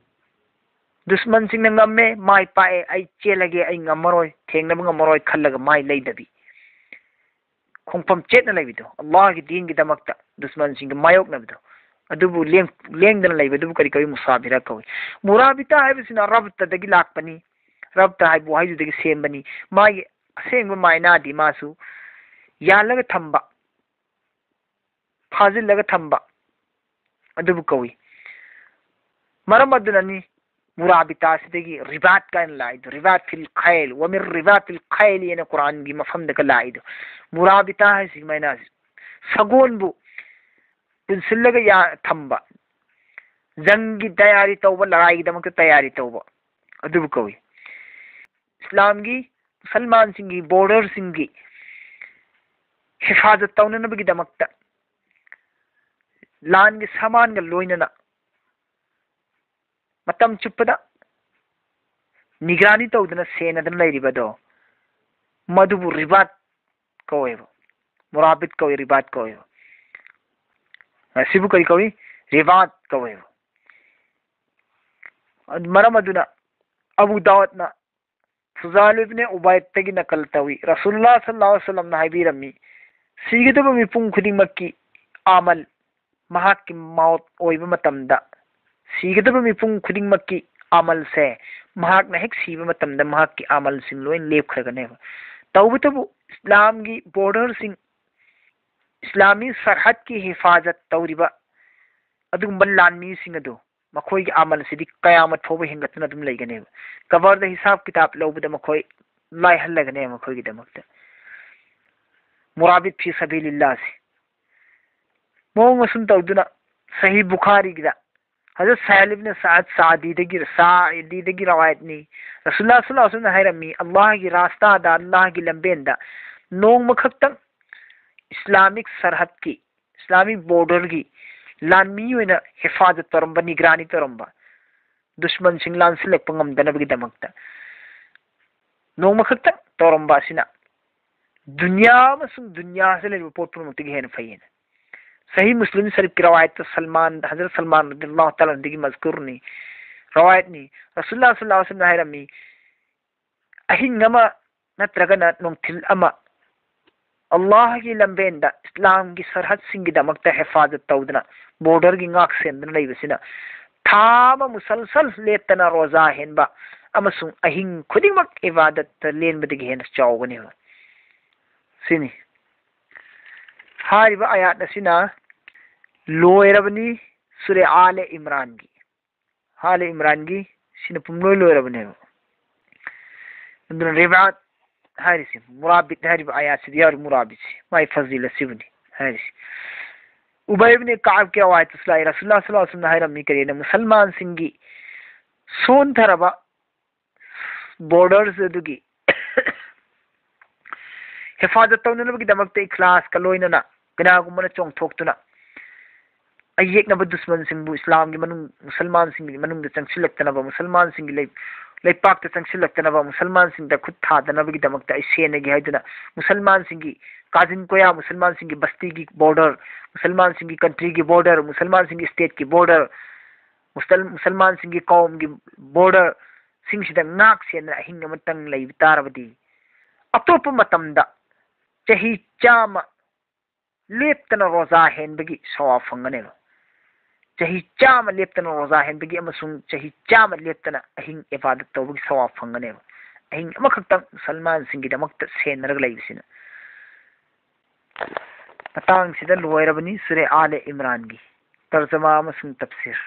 ꯗꯨꯁꯃꯟꯁꯤꯡꯅ ꯉꯝꯃꯦ, ꯃꯥꯏ ꯄꯥꯛꯑꯦ, ꯑꯩ ꯆꯦꯜꯂꯒꯦ, ꯑꯩ ꯉꯝꯃꯔꯣꯏ, ꯊꯦꯡꯅꯕ ꯉꯝꯃꯔꯣꯏ ꯈꯜꯂꯒ ꯃꯥꯏ ꯂꯩꯗꯕꯤ꯫ ꯈꯣꯡꯐꯝ ꯆꯦꯠꯅ ꯂꯩꯕꯗꯣ, ꯑꯜꯂꯥꯍꯒꯤ ꯗꯤꯟꯒꯤꯗꯃꯛꯇ ꯗꯨꯁꯃꯟꯁꯤꯡꯒ ꯃꯥꯌꯣꯛꯅꯕꯗꯣ, ꯑꯗꯨꯕꯨ ꯂꯦꯡ-, ꯂꯦꯡꯗꯅ ꯂꯩꯕꯗꯨꯕꯨ ꯀꯔꯤ ꯀꯧꯏ? ꯃꯨꯁꯥꯕꯤꯔꯥ ꯀꯧꯏ꯫ ꯃꯨꯔꯥꯕꯤꯇꯥ ꯍꯥꯏꯕꯁꯤꯅ ꯔꯕꯇꯗꯒꯤ ꯂꯥꯛꯄꯅꯤ꯫ ꯔꯕꯇ ꯍꯥꯏꯕ ꯋꯥꯍꯩꯗꯨꯗꯒꯤ ꯁꯦꯝꯕꯅꯤ꯫ ꯃꯥꯒꯤ ꯑꯁꯦꯡꯕ ꯃꯥꯏꯅꯥꯗꯤ ꯃꯥꯁꯨ ꯌꯥꯜꯂꯒ ꯊꯝꯕ, ꯐꯥꯖꯤꯜꯂꯒ ꯊꯝꯕ ꯑꯗꯨꯕꯨ ꯀꯧꯏ꯫ ꯃꯔꯝ ꯑꯗꯨꯅꯅꯤ ꯃꯨꯔꯥꯕꯤꯇꯥꯁꯤꯗꯒꯤ ꯔꯤꯕꯥꯠ ꯀꯥꯏꯅ ꯂꯥꯛꯏꯗꯣ꯫ ꯔꯤꯕꯥꯠ ꯐꯤꯜ ꯈꯩꯜ, ꯋꯥꯃꯤꯔ ꯔꯤꯕꯥꯠ ꯐꯤꯜ ꯈꯩꯜ ꯍꯥꯏꯅ ꯀꯨꯔꯥꯟꯒꯤ ꯃꯐꯝꯗꯒ ꯂꯥꯛꯏꯗꯣ꯫ ꯃꯨꯔꯥꯕꯤꯇꯥ ꯍꯥꯏꯁꯤ ꯁꯨꯃꯥꯏꯅ ꯁꯒꯣꯜꯕꯨ ꯄꯨꯟꯁꯤꯜꯂꯒ ꯌꯥ-, ꯊꯝꯕ, ꯖꯪꯒꯤ ꯇꯌꯥꯔꯤ ꯇꯧꯕ, ꯂꯔꯥꯏꯒꯤꯗꯃꯛꯇ ꯇꯌꯥꯔꯤ ꯇꯧꯕ ꯑꯗꯨꯕꯨ ꯀꯧꯏ꯫ ꯏꯁꯂꯥꯝꯒꯤ, ꯃꯨꯁꯜꯃꯥꯟꯁꯤꯡꯒꯤ ꯕꯣꯔꯗꯔꯁꯤꯡꯒꯤ ꯍꯤꯐꯥꯖꯠ ꯇꯧꯅꯅꯕꯒꯤꯗꯃꯛꯇ ꯂꯥꯟꯒꯤ ꯁꯥꯃꯥꯟꯒ ꯂꯣꯏꯅꯅ ꯃꯇꯝ ꯆꯨꯞꯄꯗ ꯅꯤꯒ꯭ꯔꯥꯅꯤ ꯇꯧꯗꯅ ꯁꯦꯟꯅꯗꯅ ꯂꯩꯔꯤꯕꯗꯣ, ꯃꯗꯨꯕꯨ ꯔꯤꯕꯥꯠ ꯀꯧꯋꯦꯕ꯫ ꯃꯨꯔꯥꯕꯤꯠ ꯀꯧꯏ, ꯔꯤꯕꯥꯠ ꯀꯧꯋꯦꯕ꯫ ꯑꯁꯤꯕꯨ ꯀꯔꯤ ꯀꯧꯏ? ꯔꯤꯕꯥꯠ ꯀꯧꯋꯦꯕ꯫ ꯑꯗꯨ ꯃꯔꯝ ꯑꯗꯨꯅ ꯑꯕꯨ ꯗꯥꯎꯗꯅ ꯐꯨꯖꯥꯜ ꯏꯕꯅꯦ ꯎꯕꯥꯏꯗꯇꯒꯤ ꯅꯀꯜ ꯇꯧꯏ꯫ ꯔꯁꯨꯜꯂꯥ ꯁꯜꯂꯥꯍꯨ ꯑꯂꯩꯍꯤ ꯋꯁꯜꯂꯝꯅ ꯍꯥꯏꯕꯤꯔꯝꯃꯤ, "ꯁꯤꯒꯗꯕ ꯃꯤꯄꯨꯝ ꯈꯨꯗꯤꯡꯃꯛꯀꯤ ꯑꯃꯜ ꯃꯍꯥꯛꯀꯤ ꯃꯥꯎꯠ ꯑꯣꯏꯕ ꯃꯇꯝꯗ, ꯁꯤꯒꯗꯕ ꯃꯤꯄꯨꯝ ꯈꯨꯗꯤꯡꯃꯛꯀꯤ ꯑꯃꯜꯁꯦ ꯃꯍꯥꯛꯅ ꯍꯦꯛ ꯁꯤꯕ ꯃꯇꯝꯗ ꯃꯍꯥꯛꯀꯤ ꯑꯃꯜꯁꯤꯡ ꯂꯣꯏ ꯂꯦꯞꯈ꯭ꯔꯒꯅꯦꯕ"꯫ ꯇꯧꯕꯇꯕꯨ ꯏꯁꯂꯥꯝꯒꯤ ꯕꯣꯔꯗꯔꯁꯤꯡ, ꯏꯁꯂꯥꯃꯤ ꯁꯔꯍꯠꯀꯤ ꯍꯤꯐꯥꯖꯠ ꯇꯧꯔꯤꯕ ꯑꯗꯨꯒꯨꯝꯕ ꯂꯥꯟꯃꯤꯁꯤꯡ ꯑꯗꯨ ꯃꯈꯣꯏꯒꯤ ꯑꯃꯜꯁꯤꯗꯤ ꯀꯌꯥꯃꯠ ꯐꯥꯎꯕ ꯍꯦꯟꯒꯠꯇꯨꯅ ꯑꯗꯨꯝ ꯂꯩꯒꯅꯦꯕ꯫ ꯀꯕꯔꯗ ꯍꯤꯁꯥꯕ ꯀꯤꯇꯥꯕ ꯂꯧꯕꯗ ꯃꯈꯣꯏ ꯂꯥꯏꯍꯜꯂꯒꯅꯦꯕ ꯃꯈꯣꯏꯒꯤꯗꯃꯛꯇ꯫ ꯃꯨꯔꯥꯕꯤꯠ ꯐꯤ ꯁꯕꯤꯂꯤꯜꯂꯥꯍꯁꯤ ꯃꯑꯣꯡ ꯑꯁꯨꯝ ꯇꯧꯗꯨꯅ ꯁꯍꯤ ꯕꯨꯈꯥꯔꯤꯒꯤꯗ ꯍꯖꯔꯠ ꯁꯍꯜ ꯏꯕꯅ ꯁꯥꯗ ꯁꯥꯗꯤꯗꯒꯤ, ꯁꯥꯗꯤꯗꯒꯤ ꯔꯋꯥꯌꯠꯅꯤ꯫ ꯔꯁꯨꯜꯂꯥ ꯁꯜꯂꯜꯂꯥꯍꯨ ꯑꯂꯩꯍꯤ ꯋꯁꯜꯂꯝꯅ ꯍꯥꯏꯔꯝꯃꯤ, "ꯑꯜꯂꯥꯍꯒꯤ ꯔꯥꯁꯇꯥꯗ, ꯑꯜꯂꯥꯍꯒꯤ ꯂꯝꯕꯦꯟꯗ ꯅꯣꯡꯃ ꯈꯛꯇꯪ ꯏꯁꯂꯥꯃꯤꯛ ꯁꯔꯍꯠꯀꯤ, ꯏꯁꯂꯥꯃꯤꯛ ꯕꯣꯔꯗꯔꯒꯤ ꯂꯥꯟꯃꯤ ꯑꯣꯏꯅ ꯍꯤꯐꯥꯖꯠ ꯇꯧꯔꯝꯕ, ꯅꯤꯒ꯭ꯔꯥꯅꯤ ꯇꯧꯔꯝꯕ, ꯗꯨꯁꯃꯟꯁꯤꯡ ꯂꯥꯟꯁꯤꯜꯂꯛꯄ ꯉꯝꯗꯅꯕꯒꯤꯗꯃꯛꯇ ꯅꯣꯡꯃ ꯈꯛꯇꯪ ꯇꯧꯔꯝꯕ ꯑꯁꯤꯅ ꯗꯨꯅꯤꯌꯥ ꯑꯃꯁꯨꯡ ꯗꯨꯅꯤꯌꯥꯁꯤꯗ ꯂꯩꯔꯤꯕ ꯄꯣꯠ ꯄꯨꯝꯅꯃꯛꯇꯒꯤ ꯍꯦꯟꯅ ꯐꯩ" ꯍꯥꯏꯅ꯫ ꯁꯍꯤ ꯃꯨꯁꯂꯤꯝ ꯁꯔꯤꯐꯀꯤ ꯔꯋꯥꯌꯠꯇ ꯁꯜꯃꯥꯟ, ꯍꯖꯔꯠ ꯁꯜꯃꯥꯟ ꯔꯗꯤꯌꯜꯂꯥꯍꯨ ꯇꯥꯂꯥ ꯑꯟꯍꯨꯗꯒꯤ ꯃꯖꯀꯨꯔꯅꯤ, ꯔꯋꯥꯌꯠꯅꯤ꯫ ꯔꯁꯨꯜꯂꯥ ꯁꯜꯂꯜꯂꯥꯍꯨ ꯑꯂꯩꯍꯤ ꯋꯁꯜꯂꯝꯅ ꯍꯥꯏꯔꯝꯃꯤ, "ꯑꯍꯤꯡ ꯑꯃ ꯅꯠꯇ꯭ꯔꯒꯅ ꯅꯨꯡꯊꯤꯜ ꯑꯃ ꯑꯜꯂꯥꯍꯒꯤ ꯂꯝꯕꯦꯟꯗ ꯏꯁꯂꯥꯝꯒꯤ ꯁꯔꯍꯠꯁꯤꯡꯒꯤꯗꯃꯛꯇ ꯍꯤꯐꯥꯖꯠ ꯇꯧꯗꯨꯅ, ꯕꯣꯔꯗꯔꯒꯤ ꯉꯥꯛ ꯁꯦꯟꯗꯨꯅ ꯂꯩꯕꯁꯤꯅ ꯊꯥ ꯑꯃ ꯃꯨꯁꯜꯁꯜ ꯂꯦꯞꯇꯅ ꯔꯣꯖꯥ ꯍꯦꯟꯕ ꯑꯃꯁꯨꯡ ꯑꯍꯤꯡ ꯈꯨꯗꯤꯡꯃꯛ ꯏꯕꯥꯗꯠꯇ ꯂꯦꯟꯕꯗꯒꯤ ꯍꯦꯟꯅ ꯆꯥꯎꯒꯅꯤ" ꯍꯥꯏꯕ꯫ ꯁꯤꯅꯤ꯫ ꯍꯥꯏꯔꯤꯕ ꯑꯌꯥꯠ ꯑꯁꯤꯅ ꯂꯣꯏꯔꯕꯅꯤ ꯁꯨꯔꯦ ꯑꯥꯂꯦ ꯏꯝꯔꯥꯟꯒꯤ꯫ ꯑꯥꯂꯦ ꯏꯝꯔꯥꯟꯒꯤ ꯁꯤꯅ ꯄꯨꯝꯂꯣꯏ ꯂꯣꯏꯔꯕꯅꯦꯕ꯫ ꯑꯗꯨꯅ ꯔꯤꯕꯥꯠ ꯍꯥꯏꯔꯤꯁꯤ, ꯃꯨꯔꯥꯕꯤꯠ ꯍꯥꯏꯔꯤꯕ ꯑꯌꯥꯠꯁꯤꯗ ꯌꯥꯎꯔꯤ ꯃꯨꯔꯥꯕꯤꯠꯁꯤ, ꯃꯥꯏ ꯐꯖꯤꯜ ꯑꯁꯤꯕꯨꯅꯤ ꯍꯥꯏꯔꯤꯁꯤ꯫ ꯎꯕꯩ ꯏꯕꯅꯤ ꯀꯥꯕꯀꯤ ꯔꯋꯥꯌꯠꯇꯁꯨ ꯂꯥꯛꯏ, ꯔꯁꯨꯜꯂꯥ ꯁꯜꯂꯜꯂꯥꯍꯨ ꯑꯂꯩꯍꯤ ꯋꯁꯜꯂꯝꯅ ꯍꯥꯏꯔꯝꯃꯤ ꯀꯔꯤꯅ, ꯃꯨꯁꯜꯃꯥꯟꯁꯤꯡꯒꯤ ꯁꯣꯟꯊꯔꯕ ꯕꯣꯔꯗꯔꯁ ꯑꯗꯨꯒꯤ ꯍꯤꯐꯥꯖꯠ ꯇꯧꯅꯅꯕꯒꯤꯗꯃꯛꯇ ꯏꯈ꯭ꯂꯥꯁꯀ ꯂꯣꯏꯅꯅ ꯀꯅꯥꯒꯨꯝꯕꯅ ꯆꯣꯡꯊꯣꯛꯇꯨꯅ ꯑꯌꯦꯛꯅꯕ ꯗꯨꯁꯃꯟꯁꯤꯡꯕꯨ ꯏꯁꯂꯥꯝꯒꯤ ꯃꯅꯨꯡ, ꯃꯨꯁꯜꯃꯥꯟꯁꯤꯡꯒꯤ ꯃꯅꯨꯡꯗ ꯆꯪꯁꯤꯜꯂꯛꯇꯅꯕ, ꯃꯨꯁꯜꯃꯥꯟꯁꯤꯡꯒꯤ ꯂꯩ-, ꯂꯩꯄꯥꯛꯇ ꯆꯪꯁꯤꯜꯂꯛꯇꯅꯕ, ꯃꯨꯁꯜꯃꯥꯟꯁꯤꯡꯗ ꯈꯨꯠ ꯊꯥꯗꯅꯕꯒꯤꯗꯃꯛꯇ ꯑꯩ ꯁꯦꯟꯅꯒꯦ ꯍꯥꯏꯗꯨꯅ ꯃꯨꯁꯜꯃꯥꯟꯁꯤꯡꯒꯤ ꯀꯥꯖꯤꯟ ꯀꯣꯌꯥ, ꯃꯨꯁꯜꯃꯥꯟꯁꯤꯡꯒꯤ ꯕꯁꯇꯤꯒꯤ ꯕꯣꯔꯗꯔ, ꯃꯨꯁꯜꯃꯥꯟꯁꯤꯡꯒꯤ ꯀꯟꯇ꯭ꯔꯤꯒꯤ ꯕꯣꯔꯗꯔ, ꯃꯨꯁꯜꯃꯥꯟꯁꯤꯡꯒꯤ ꯁ꯭ꯇꯦꯠꯀꯤ ꯕꯣꯔꯗꯔ, ꯃꯨꯁꯜ-, ꯃꯨꯁꯜꯃꯥꯟꯁꯤꯡꯒꯤ ꯀꯧꯝꯒꯤ ꯕꯣꯔꯗꯔꯁꯤꯡꯁꯤꯗ ꯉꯥꯛ ꯁꯦꯟꯗꯅ ꯑꯍꯤꯡ ꯑꯃꯇꯪ ꯂꯩꯕ ꯇꯥꯔꯕꯗꯤ, ꯑꯇꯣꯞꯄ ꯃꯇꯝꯗ ꯆꯍꯤ ꯆꯥꯝꯃ ꯂꯦꯞꯇꯅ ꯔꯣꯖꯥ ꯍꯦꯟꯕꯒꯤ ꯁꯋꯥꯕ ꯐꯪꯒꯅꯦꯕ꯫ ꯆꯍꯤ ꯆꯥꯝꯃ ꯂꯦꯞꯇꯅ ꯔꯣꯖꯥ ꯍꯦꯟꯕꯒꯤ ꯑꯃꯁꯨꯡ ꯆꯍꯤ ꯆꯥꯝꯃ ꯂꯦꯞꯇꯅ ꯑꯍꯤꯡ ꯏꯕꯥꯗꯠ ꯇꯧꯕꯒꯤ ꯁꯋꯥꯕ ꯐꯪꯒꯅꯦꯕ꯫ ꯑꯍꯤꯡ ꯑꯃꯈꯛꯇꯪ ꯃꯨꯁꯜꯃꯥꯟꯁꯤꯡꯒꯤꯗꯃꯛꯇ ꯁꯦꯟꯅꯔꯒ ꯂꯩꯕꯁꯤꯅ꯫ ꯃꯇꯥꯡꯁꯤꯗ ꯂꯣꯏꯔꯕꯅꯤ ꯁꯨꯔꯦ ꯑꯥꯂꯦ ꯏꯝꯔꯥꯟꯒꯤ ꯇꯔꯖꯃꯥ ꯑꯃꯁꯨꯡ ꯇꯐꯁꯤꯔ꯫